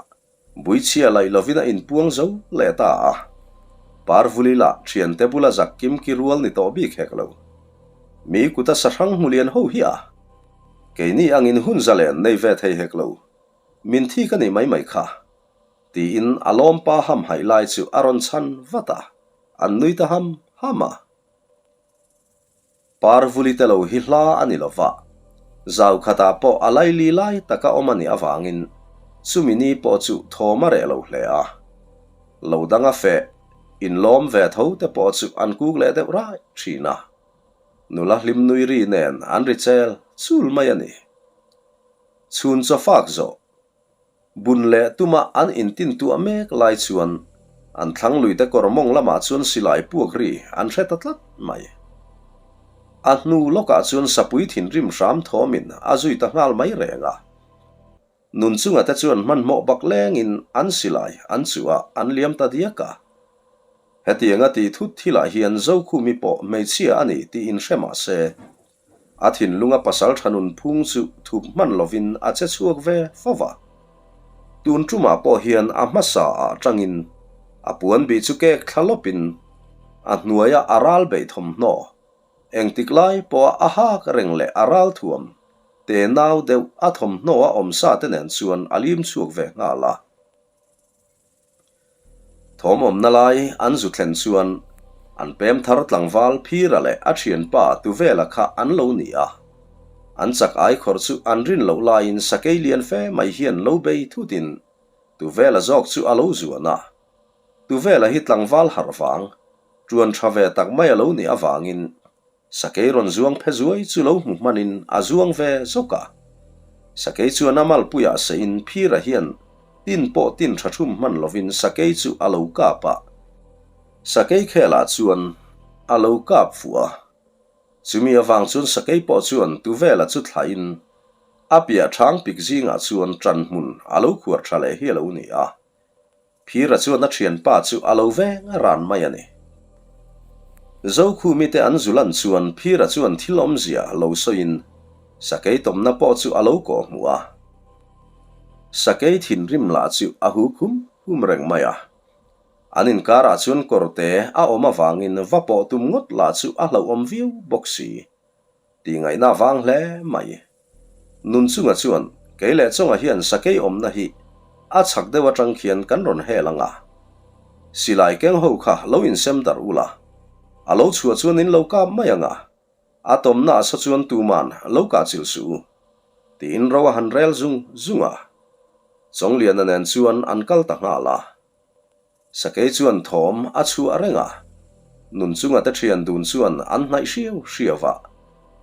Buichhia laih lovin a inpuang zo leh ta a. Parvuli lah thiante bula zak kim ki rual ni tawh bik hek lo. Mi kuta sahrang hmu lian ho hi a. Keini angin hun zalen nei ve thei hek lo. Min thi ka ni mai mai kha. Tiin a lawmpa hamhaih lai chu a rawn chhan vat a, an nui ta ham ham a. Parvuli te lo hi hla a ni lova, zau khatah pawh a laili lai taka awm a nih avangin chumi ni pawh chu thawm a reh lo hle a. Lo danga feh, inlawm ve tho te pawh chu an kuk leh deuh raih thin a. Nula hlim nui ri nen an ri chel chul mai a ni. Chhun chaw fak zawh. Bun leh tuma an intintuah mek lai chuan an thlang luite kawr mawng lamah chuan silai puak ri an hre ta tlat mai. A hnu lawkah chuan sapui thinrim hram thawmin a zui ta nghal mai reng a. Nunchunga te chuan hmanhmawh bak lengin an silai an chuh a, an liam ta diak a. Hetianga tih thut thilah hian Zokhumi pawh hmeichhia a ni tih inhre mah se, a thinlunga pasal tha nunphung chu thup hman lovin a che chhuak ve fo va. Tun tumah pawh hian a hmasa ah tangin a puan bih chu kek thla lawpin a hnuaia a ral beih thawmhnaw Engtik lai pawha a hak reng leh a ral thuam te nau deuh a thawmhnaw a awm sa te nen chuan a lim chhuak ve nghal a. Thawm awmna lai an zu thlen chuan an pem thar tlangval Phira leh a thianpa Tuvela kha an lo ni a. An chak ai khawrh chu an rin loh laiin sakei lian fe mai hian lo bei thutin Tuvela zawk chu a lo zuan a. Tuvela hi tlangval harh vang Ṭuan ṭha ve tak mai a lo nih avangin sakei rawn zuang phe zuai chu lo hmu hmanin a zuang ve zawk a. Sakei chuan a malpuiah seiin Phira hian tin pawh tin ṭha ṭhum hman lovin sakei chu a lo kap a. Sakei khelah chuan a lo kap fuh a. Chumi avang chuan sakei pawh chuan Tuvela chu thlahin a piah ṭhang pik zingah chuan ṭan hmun a lo khuar ṭha leh hi a lo ni a. Phira chuan a thianpa chu a lo veng a ran mai a ni. Zokhumi te an zu lan chuan Phira chuan thil awmzia lo sawiin sakei tawmna pawh chu a lo kawh hmuh a. Sakei thinrim lah chu a hu khum khum reng mai a. An inkarah chuan kawrte a awm avangin va pawh tum ngawt lah chu a hlauhawm viau bawk si. Tih ngaihna vang hle mai. Nunchunga chuan, Kei leh Chawnga hian sakei awmna hi a chhak deuh atang khian kan rawn hel ang a. Silai keng ho kha lo insem darh ula, a lo chhuah chuan in lo kap mai ang a, a tawmna a sa chuan tuman lo kah chilh suh u, tiin ro a han rel zung zung a. Chawngliana nen chuan an kal ta nghal a. Sakei chuan thawm a chhuah reng a, Nunchunga te thian dun chuan an hnaih hriau hriau a,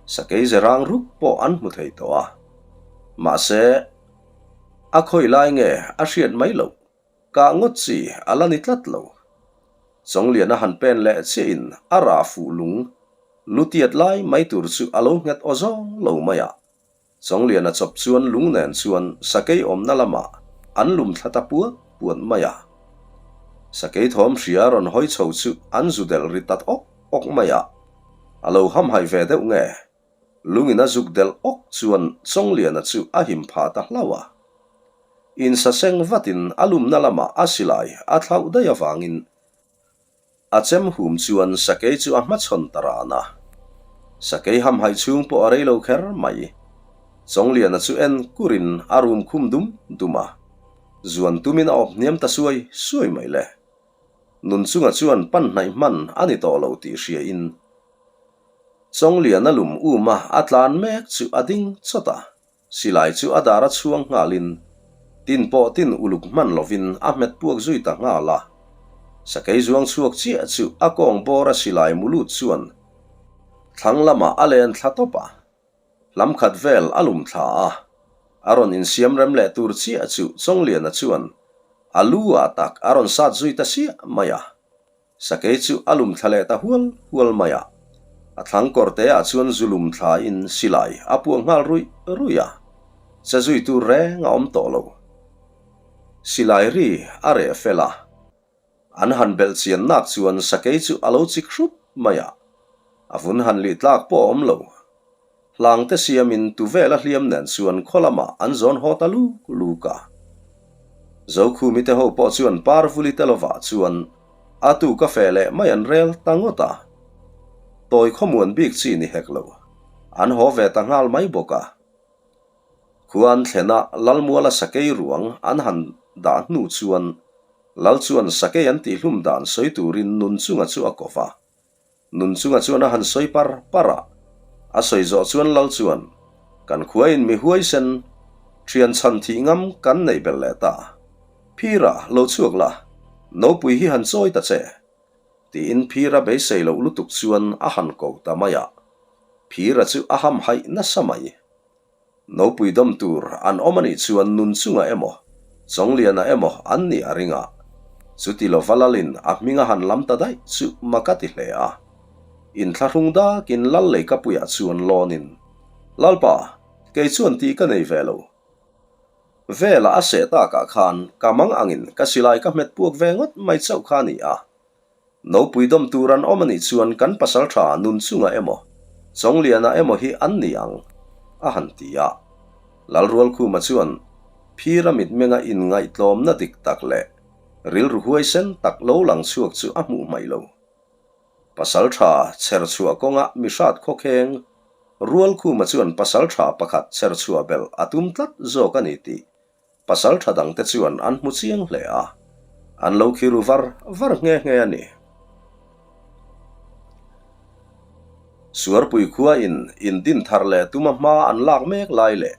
sakei ze rang rup pawh an hmu thei tawh a. Mahse, a khawi lai nge a hriat mai loh, kah ngawt chi a la ni tlat lo. Chawngliana han pen leh chiahin a rah fuh lung lutiat lai mai tur chu a lo nghet aw zawng lo mai a. Chawngliana chawp chuan lung nen chuan sakei awmna lamah an lum thla ta puat puat mai a. Sakei thawm hria rawn hawi chho chu an zu delh ri ta awk awk mai a. A lo hamhaih ve deuh nge? Lungin a zuk delh awk chuan Chawngliana chu a him phah ta hlauh a. Insaseng vatin a lumna lamah a silai a thlauh daih avangin A chem hum chuan sakei chu a hmachhawn ta ran a. Sakei hamhaih chhung pawh a rei lo kher mai. Chawngliana chu en kurin a rum khum dum dum a. Zuan tumin a awp hniam ta suai suai mai le. Nunchunga chuan pan hnaih hman a ni tawh lo tih hriain Chawngliana lum um a a tlan mek chu a ding chawt a. Silai chu a dar a chhuang nghalin, tin pawh tin uluk hman lovin a hmet puak zui ta nghal a. Sakei zuang chhuak chiah chu a kawng bawr a silai mu lut chuan thlang lamah a len thla tawp a, hlam khat vel a lum thla a, a rawn insiam rem leh tur chiah chu Chawngliana chuan a lu ah tak a rawn sat zui ta siah mai a. Sakei chu a lum thla leh ta hual hual mai a, a thlang kawr te ah chuan zu lum thla in silai a puah nghal ruih ruih a, che zui tur reng a awm tawh lo. Silai ri a reh fel a, an han belh chian nak chuan sakei chu a lo chik hrup mai a, a vun han lih tlak pawh a awm lo. Hlang te siamin tu vela hliam nen chuan khaw lamah an zawn haw ta luk luk a. Zokhumi te ho pawh chuan Parvuli te lovah chuan a tu ka feh leh mai an rel ta ngawt a. Tawi khawmuan bik chi ni hek lo, an haw ve ta nghal mai bawk a. Khua an thlen a Lalmuala sakei ruang an han dah hnu chuan Lal chuan sakei an tihhlum dan sawi turin Nunchunga chu a kawp a. Nunchunga chuan a han sawi par par a, a sawi zawh chuan Lal chuan, Kan khuain mi huaisen, thian chhan thih ngam kan neih belh leh ta. Phira, lo chhuak la, nopui hi han chawi ta che. Tiin Phira beisei loh lutuk chuan a han ko ta mai a. Phira chu a hamhaih nasa mai. Nopui dawm tur an awm anih chuan nun chungah emaw, Chawngliana emaw an nih a ring a. Chuti lova Lalin a hming a han lam ta daih chu mak a ti hle a. Inthlahrung dakin Lal leikapuiah chuan lawnin, Lalpa, kei chuan tih ka nei ve lo. Vela a seh takah khan ka mang angin ka silai ka hmet puak ve ngawt mai chauh kha a ni a. Nopui dawm tur an awm a nih chuan kan pasaltha nun chungah emaw, Chawngliana emaw hi an ni ang, a han ti a. Lalrualkhuma chuan Phira mitmenga inngaihtlawmna dik tak leh rilru huaisen tak lo lang chhuak chu a hmuh hmaih lo. Pasaltha chherchhuah kawnga mihrat khawkheng Rualkhuma chuan pasaltha pakhat chherchhuah belh a tum tlat zawk a ni tih Pasaltha dangte chuan an hmu chiang hle a, an lo khi ru var var nghe nghe a ni. Suarpui khua in indin thar leh tuma hma an lak mek lai leh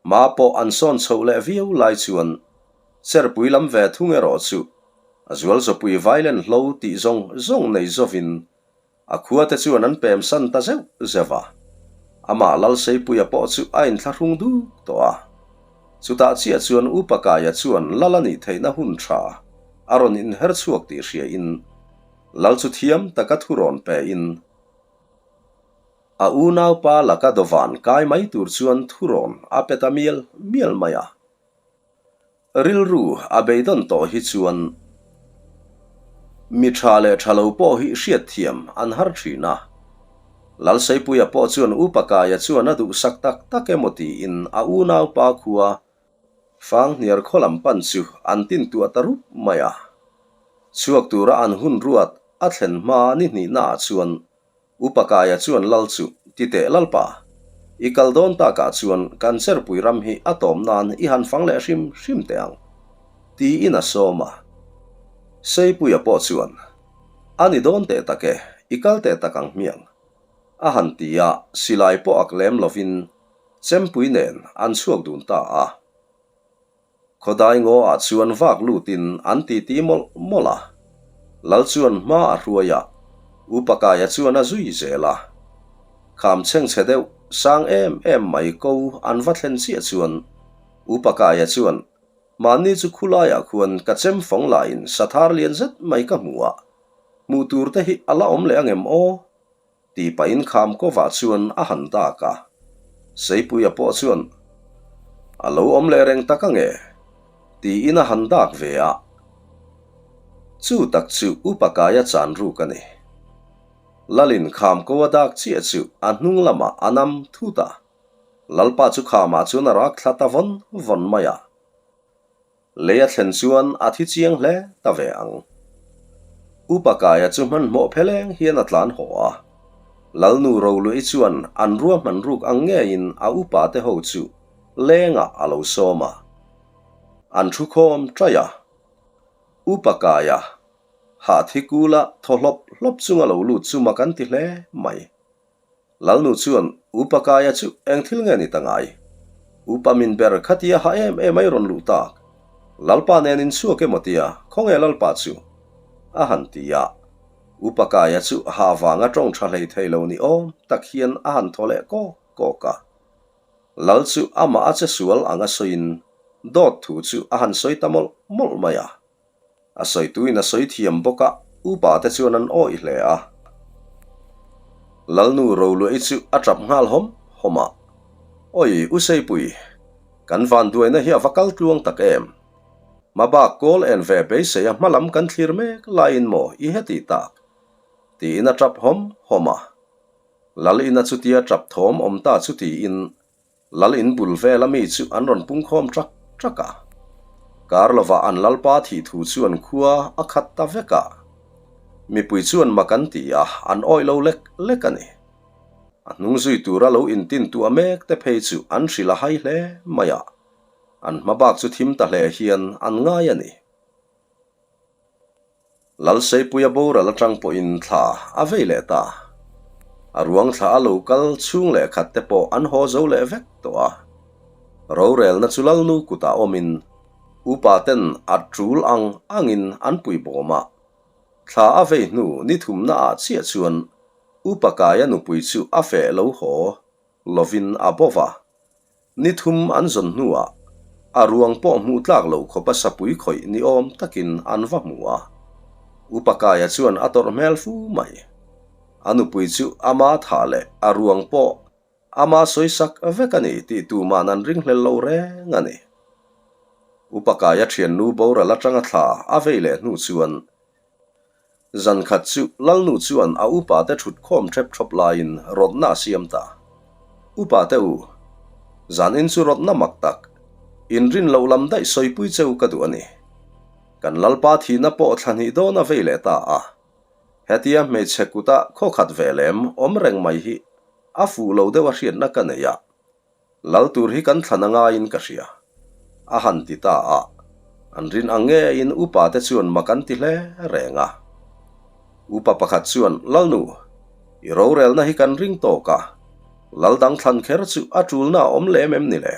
hma pawh an sawn chhoh leh viau lai chuan Cherpui lam ve thung erawh chu a zualzawpui vailen hlo tih zawng zawng nei zawvin A khuate chuan an pem san ta zeuh zeuh a, amah Lalseipuia pawh chu a inthlahrung duk tawh a. Chutah chiah chuan Upa Kaia chuan Lal a nih theihna hun tha a rawn inher chhuak tih hriain Lal chu thiam taka thu rawn pein a unaupa laka dawvan kai mai tur chuan thu rawn a pe ta mial mial mai a. Rilru a beidawn tawh hi chuan mi tha leh tha lo pawh hi hriatthiam an har thin a. Lalseipuia pawh chuan Upa Kaia chuan a duhsak tak tak emaw tiin a unaupa khua Fanghniar khaw lam pan chu an tintuah ta rup mai a. Chhuak tura an hun ruat a thlen hma ni hnihnaah chuan Upa Kaia chuan Lal chu, Ti teh Lalpa, i kal dawn takah chuan kan Cherpui ram hi a tawm nan i han fang leh hrim hrim teh ang, tiin a sawm a. Seipuia pawh chuan, A ni dawn teh tak e, i kal teh tak ang hmiang, a han ti a, silai pawh ak lem lovin Chempui nen an chhuak dun ta a. Khawdai ngaw ah chuan vak lutin an titi mawlh mawlh a, Lal chuan hma a hruai a, Upa Kaia chuan a zui zel a. Kham chhengchhe deuh sang em em mai ko an va thlen chiah chuan Upa Kaia chuan, Mahni chu khulaiah khuan ka chem fawng laiin sathar lian zet mai ka hmu a, hmuh tur te hi a la awm leh angem aw? Tih pahin kham kovah chuan a han dak a, Seipuia pawh chuan a lo awm leh reng tak ange tiin a han dak ve a, chu tak chu Upa Kaia chan ruk a ni. Lalin kham ko a dak chiah chu a hnung lamah a nam thut a, Lalpa chu khamah chuan a rak thla ta vawn vawn mai a. Lei a thlen chuan a thi chiang hle ta ve ang. Upa Kaia chu hmanhmawh pheleng hian a tlan haw a. Lalnu Roluih chuan an ruahman ruk ang ngeiin a upa te ho chu lengah a lo sawm a. An thu khawm ṭaih a. Upa Kaia hah thi kula thaw hlawp hlawp chunga lo lut chu mak an ti hle mai. Lalnu chuan, Upa Kaia chu eng thil nge ni ta ngai? Upa min ber khatia ha em em a i rawn luh tak. Lalpa nen in chhuak emaw tia, khawnge Lalpa chu? a han ti a. Upa Kaia chu ha vanga tawng tha hlei thei lo ni awm tak hian a han thaw leh kawk kawk a. Lal chu amah a che sual anga sawiin dawt thu chu a han sawi ta mawlh mawlh mai a. A sawituin a sawi thiam bawk a, upa te chuan an awih hle a. Lalnu Roluahi chu a tap nghal hawm hawm a, Awi U Seipui, kan vanduaina hi a va kal tluang tak em? Hmabak kawl en ve beisei a hmalam kan thlir mek laiin maw i heti tak? Tiin a tap hawm hawm a. Lal ina chutia tap thawm awm ta chu tiin Lal in bul vela mi chu an rawn pungkhawm ṭak ṭak a. Kar lovah an lalpa thih thu chuan khua a khat ta vek a. Mipui chuan mak an ti a, an awih lo lek lek a ni. A hnung zui tura lo intintuah mek te phei chu an hrilh a hai hle mai a, an hma bak chu thim ta hle hian an ngai a ni. Lalseipuia boral atang pawhin thla a vei leh ta. A ruang thla a lo kal chhung leh khat te pawh an haw zo leh vek tawh a. Rorelna chu Lalnu kutah awmin upa ten a tul ang angin an pui bawm a. Thla a vei hnu ni thumna ah chiah chuan upa Kaia nupui chu a feh lo haw lovin a bo va. Ni thum an zawn hnuah a ruang pawh hmuh tlak loh khawpa sapui khawih ni awm takin an va hmu a. Upa Kaia chuan a tawrh hmel fu mai. A nupui chu ama thah leh a ruang pawh ama sawisak vek a ni tih tuman an ringhlel lo reng a ni. Upa Kaia thiannu boral atanga thla a vei leh hnu chuan zan khat chu Lalnu chuan a upa te thut khawm thep thawp laiin rawtna a siam ta. Upa te u, zan in chu rawtna mak tak, inrin loh lam daih sawipui cheu ka duh a ni. Kan Lalpa thihna pawh thla hnih dawn a vei leh ta a. Hetia hmeichhe kuta khaw khat ve lem awm reng mai hi a fuh lo deuh a hriatna ka nei a, lal tur hi kan thlan a ngaiin ka hria, a han ti ta a. An rin ang ngeiin upa te chuan mak an ti hle reng a. Upa pakhat chuan, Lalnu, i rorelna hi kan ring tawk a, lal dang thlan kher chu a tulna a awm lem em ni le?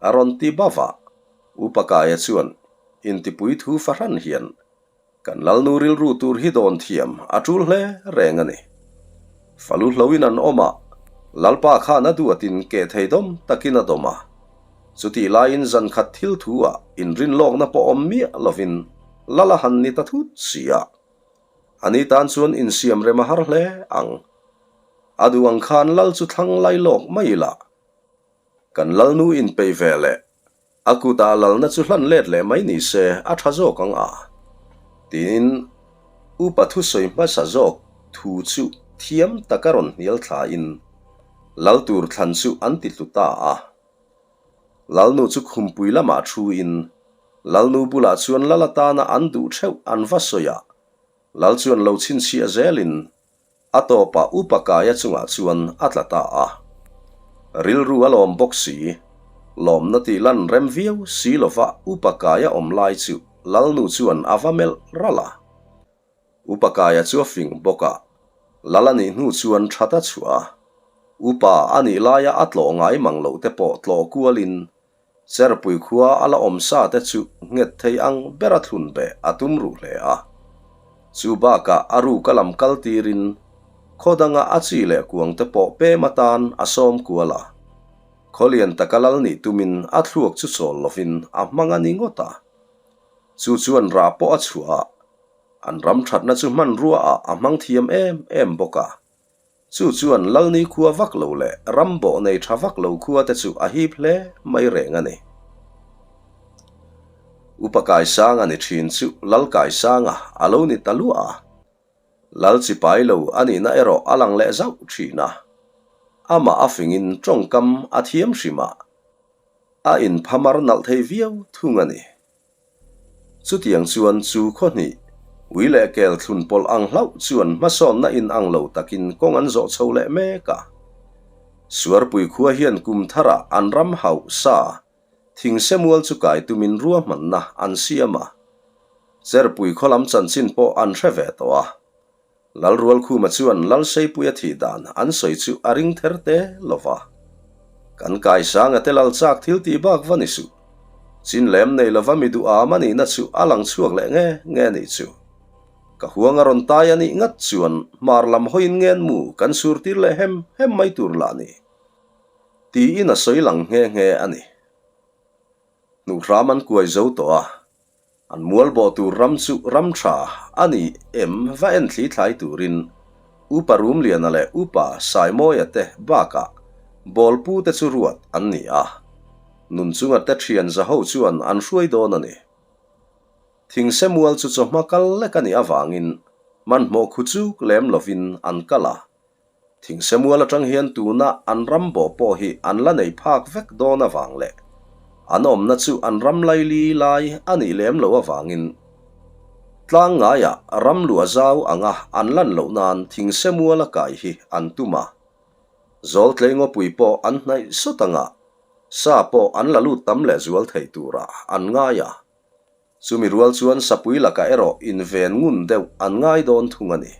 A rawn ti bava. Upa Kaia chuan, Intipui thu fahran hian Kan Lalnu rilru tur hi dawn thiam a tul hle reng a ni. Falu hloin an awm a, Lalpa khan a duatin keh thei dawm takin a dawm a. Chutih laiin zan khat thil thu ah inrinlawkna pawh awm miah lovin Lal a han ni ta thut si a. Ani tan chuan insiam rem a har hle ang. A duh ang khan Lal chu thlang lai lawk mai ila. Kan Lalnu inpeih ve leh A kutah lalna chu hlan let leh mai ni se a tha zawk ang a, tiin upa thusawi hmasa zawk thu chu thiam taka rawn hnial thlain lal tur thlan chu an ti tlu ta a. Lalnu chu khumpui lamah thuin lalnu bulah chuan lal atana an duh theuh an va sawi a, lal chuan lo chhinchhiah zelin A tawpah Upa Kaia chungah chuan a tla ta a. Rilru a lawm bawk si. Lawmna tih lan rem viau si lova Upa Kaia awm lai chu Lalnu chuan a va melh ralh a. Upa Kaia chu a fing bawk a, Lal a nih hnu chuan that a chhuah a. Upa a nih laia a tlawh ngai mang loh te pawh tlawh kualin Cherpui khua a la awm sa te chu nghet thei ang bera thlun beh a tum ruh hle a. Chu bakah a ruk a lam kal tirin khaw danga a chi leh kuang te pawh pem atan a sawm kual a. Khaw lian taka lal nih tumin a thluak chu chawl lovin a hmang a ni ngawt a. Chu chuan rah pawh a chhuah a, an ram thatna chu hmanrua ah a hmang thiam em em bawk a. Chu chuan Lalni khua vak lo leh ram bawh nei tha vak lo khua te chu a hip hle mai reng a ni. Upa Kaisanga ni thin chu Lal Kaisanga a lo ni ta luah a. Lal chipai lo a nihna erawh a lang leh zauh thin a. Amah a fingin tawngkam a thiam hrim a, a inphamar nalh thei viau thung a ni. Chutiang chuan chu khaw hnih, ui leh kel thlun pawlh ang hlauh chuan hmasawnna in ang lo takin kawng an zawh chho leh mek a. Suarpui khua hian kum tharah an ram hauh sa thingsemual chu kai tumin ruahmanna an siam a. Cherpui khaw lam chanchin pawh an hre ve tawh a. Lalrualkhuma chuan Lalseipuia thih dan an sawi chu a ring ther te lo va. Kan kaisanga te lal chak thil tih bak va ni suh. Chin lem nei lova mi duh am a nihna chu a lang chhuak leh nge nge nih chu. Ka huang a rawn tai a nih ngat chuan hmar lam hawiin ngen mu kan sur tir leh hem hem mai tur lah ni. Tiin a sawi lang nghe nghe a ni. Hnuhhram an kuai zo tawh a. An mual bawh tur ram chu ram tha a ni em va en thli thlai turin Upa Rumliana leh Upa Saimawia te bakah Bawlpu te chu ruat an ni a. Nunchunga te thian zaho chuan an hruai dawn a ni. Thingse mual chu chawhma kal lek a nih avangin hmanhmawh khu chuk lem lovin an kal a. Thingsemual atang hian tuna an ram bawh pawh hi an la nei phak vek dawn avang leh an awmna chu an ram laili lai a nih lem loh avangin tlang ngaiah ram luah zau anga an lan loh nan Thingsemual a kai hi an tum a. Zawltlei ngawpui pawh an hnaih sawt anga sa pawh an la lut tam lehzual thei turah an ngai a. Chumi rual chuan sapui lakah erawh inven ngun deuh an ngai dawn thung a ni.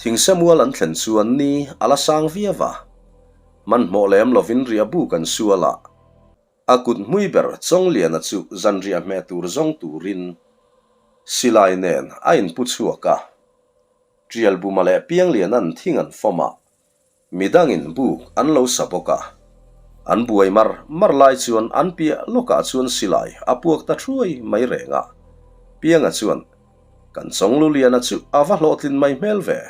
Thingsemual an thlen chuan ni a la sang viau a, hmanhmawh lem lovin riah buk an sual a, a kut hmui ber Chawngliana chu zanriah hmeh tur zawng turin silai nen a inpu chhuak a, Tialbuma leh Piangliana'n thing an fawm a, Midangin buk an lo sa bawk a, an buai mar mar lai chuan an piah lawkah chuan silai a puak ta thuai mai reng a. Pianga chuan, Kan Chawngluliana chu a va hlawhtlin mai hmel ve.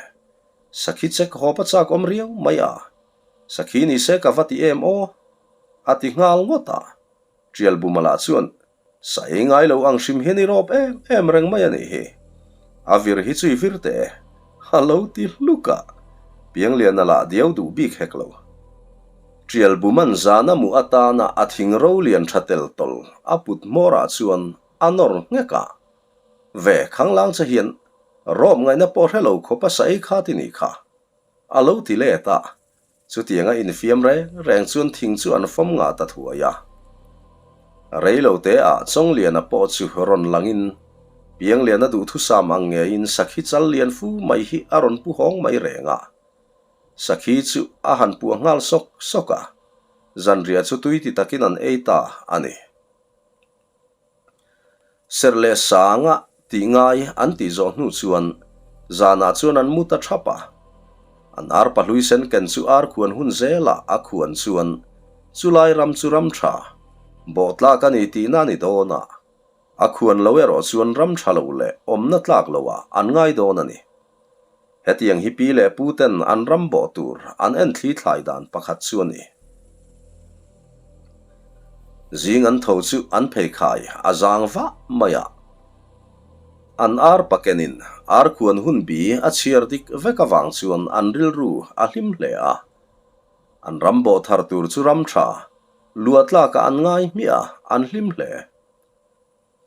Sakhi chek hawp a chak awm riau mai a, sakhi ni se ka va ti em aw? a ti nghal ngawt a. Ṭialbuma lah chuan, Sa ei ngai lo ang hrim hian i rawp em em reng mai a nih hi. A vir hi chu i vir teh e, a lo ti hluk a. Piangliana lah diau duh bik hek lo. Ṭialbuman zana mu atana a thing ro lian ṭha tel tawl a put hmawrah chuan a nawr nghek a. Ve khanglang che hian rawp ngaihna pawh hre lo khawpa sa ei kha ti nih kha, a lo ti let a. Chutianga infiam reng reng chuan thing chu an fawm ngah ta thuai a. Reilo te ah Chawngliana pawh chu rawn langin Piangliana duhthusam ang ngeiin sakhi chal lian fu mai hi a rawn pu hawng mai reng a. Sakhi chu a han puah nghal sawk sawk a, zanriah chu tui ti takin an ei ta a ni. Serh leh sanga tih ngai an tih zawh hnu chuan zanah chuan an mu ta thap a. An ar pahlui sen ken chu ar khuan hun zelah a khuan chuan chulai ram chu ram tha, bawh tlak a ni tihna a ni dawn a. A khuan lo erawh chuan ram tha lo leh awmna tlak loah an ngai dawn a ni. Hetiang hi pi leh pu ten an ram bawh tur an en thli thlai dan pakhat chu a ni. Zing an tho chu an pheikhai a zang vah mai a. An ar pakenin ar khuan hun bi a chhiar dik vek avang chuan an rilru a hlim hle a. An ram bawh thar tur chu ram tha, luah tlakah an ngai hmiah a, an hlim hle.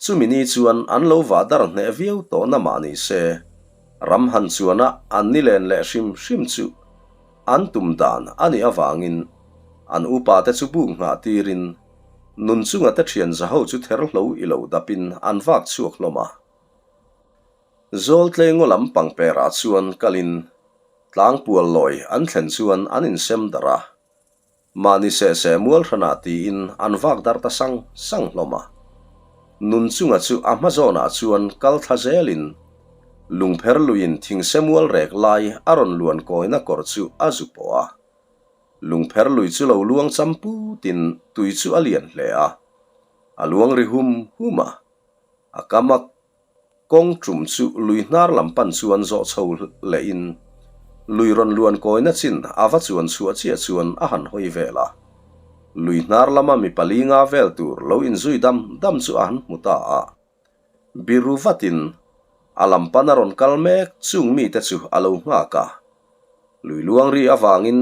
Chumi ni chuan an lo vah dar hneh viau tawhna mah ni se, ram han chuana an ni len leh hrim hrim chu an tum dan a nih avangin an upa te chu buk nghah tirin nun chunga te thian zaho chu ther hlo i lo dapin an vak chhuak hlawm a. Zawltlei ngaw lam pangperah chuan kalin tlangpual lawi an thlen chuan an insem darh a. Mahni seh seh mual hranah tiin an vak darh ta sang sang hlawm a. Nun chunga chu a hma zawnah chuan kal thla zelin lungpher luiin thingse mual rek lai a rawn luan kawina kawr chu a zu pawh a. Lungpher lui chu lo luang cham putin tui chu a lian hle a. A luang ri hum hum a. A kam a Kawng tum chu lui hnar lam pan chuan zawh chho lehin lui rawn luan kawina chin a va chuan chhuah chiah chuan a han hawi vel a. Lui hnar lama mi pali nga vel tur lo inzui dam dam chu a han hmu ta a. Biru vatin a lam pan a rawn kal mek chung mite chu a lo nghak a. Lui luang ri avangin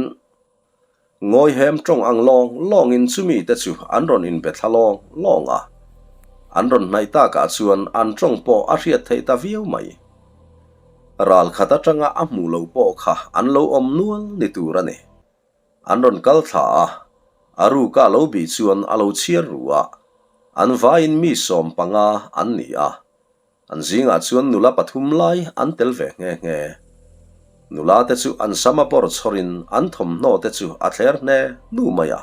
Ngawi hem tawng ang lawng lawngin chumi te chu an rawn inbe thla lawng lawng a. An rawn hnaih takah chuan an tawng pawh a hriat theih ta viau mai. Ral khat atanga a hmuh loh pawh kha an lo awm nual ni tur a ni. An rawn kal thla a, a ruka lo bih chuan a lo chhiar ru a, an vaiin mi 15 an ni a. An zingah chuan nula pathum lai an tel ve nghe nghe. Nula te chu an sam a bawr chhawrin an thawmhnaw te chu a thler hne hnu mai a.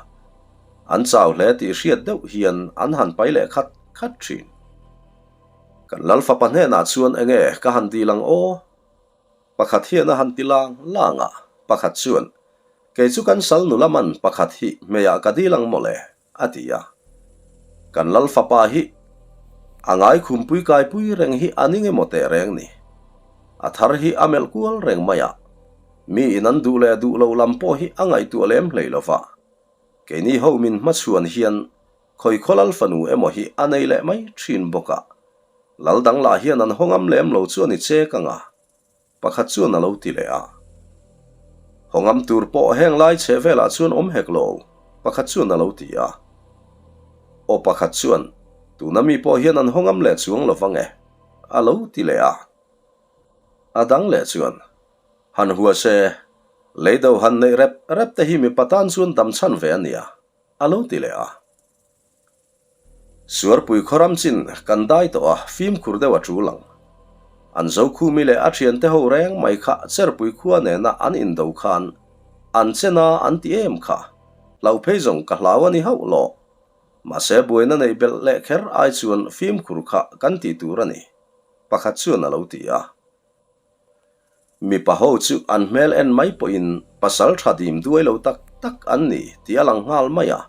An chau hle tih hriat deuh hian an han pai leh khat khat thin. Kan lal fapa hnenah chuan enge ka han dil ang aw? Pakhat hian a han ti lang lang a, pakhat chuan, Kei chu kan sal nula man pakhat hi hmeiah ka dil ang mawle? a ti a. Kan lal fapa hi a ngai khumpui kaipui reng hi a ning emaw teh reng ni. A thar hi a melh kual reng mai a, mi in an duh leh duh lo lam pawh hi a ngaihtuah lem hlei lo va. Keini ho min hmachhuan hian khawi khaw lal fanu emaw hi a nei leh mai thin bawk a, lal dang lah hian an hawngam lem lo chu a ni chek ang a. Pakhat chuan a lo ti leh a. Hawngam tur pawh heng lai chhe velah chuan awm hek lo, pakhat chuan a lo ti a. Aw pakhat chuan, Tuna mi pawh hian an hawngam leh chuang lo vang e, a lo ti leh a. A dang leh chuan, Han hua se, leido han neih rep rep te hi mipa tan chuan dam chhan ve a nia, a lo ti leh a. Suarpui khawram chin kan dai tawh a, fimkhur deuh a tul ang. An Zokhumi leh a thiante ho reng mai kha Cherpui khua nena an indo khan an chen a an ti em kha. Hlauh phei zawng ka hlau a ni hauh lo. Mahse buaina neih belh leh kher ai chuan fimkhur kha kan tih tur a ni, pakhat chuan a lo ti a. Mipa ho chu an hmel en mai pawhin pasal tha dim duai lo tak tak an ni tih a lang nghal mai a.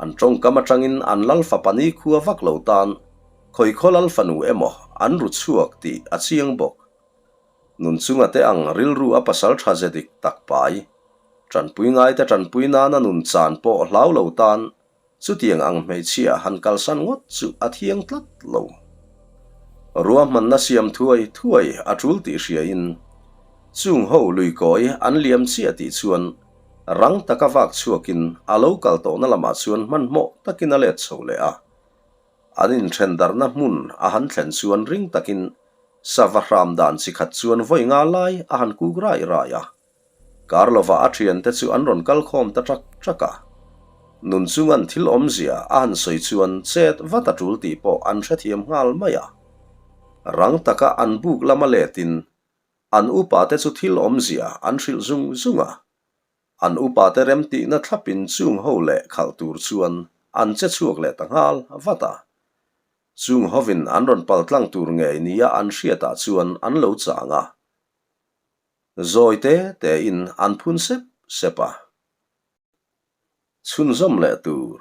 An tawngkam atangin an lal fapa ni khua vak lo tan khawi khaw lal fanu emaw an ru chhuak tih a chiang bawk. Nun chunga te ang rilru a pasal tha ze dik tak pai. Tanpui ngaite tanpui nana nun chan pawh hlau lo tan. Chutiang ang hmeichhia han kalsan ngawt chu a thiang tlat lo. Ruahmanna siam thuai thuai a tul tih hriain chung ho luikawi an liam chiah tih chuan rang taka vak chhuakin a lo kal tawhna lamah chuan hmanhmawh takin a let chho leh a. An inthendarhna hmun a han thlen chuan ring takin sava hram dan chi khat chuan vawi nga lai a han kuk rai rai a. Kar lovah a thiante chu an rawn kal khawm ta ṭak ṭak a. Nun chungan thil awmzia a han sawi chuan chet vat a ṭul tih pawh an hrethiam nghal mai a. Rang taka an buk lama letin an upate chu thil awmzia an hrilh zung zung a. An upate remtihna thlapin chung ho leh khalh tur chuan an che chhuak leh ta nghal vat a. Chung hovin an rawn paltlang tur ngei nia an hriatah chuan an lo chang a. Zawi te tein an phun sep sep a. Chhunzawm leh tur.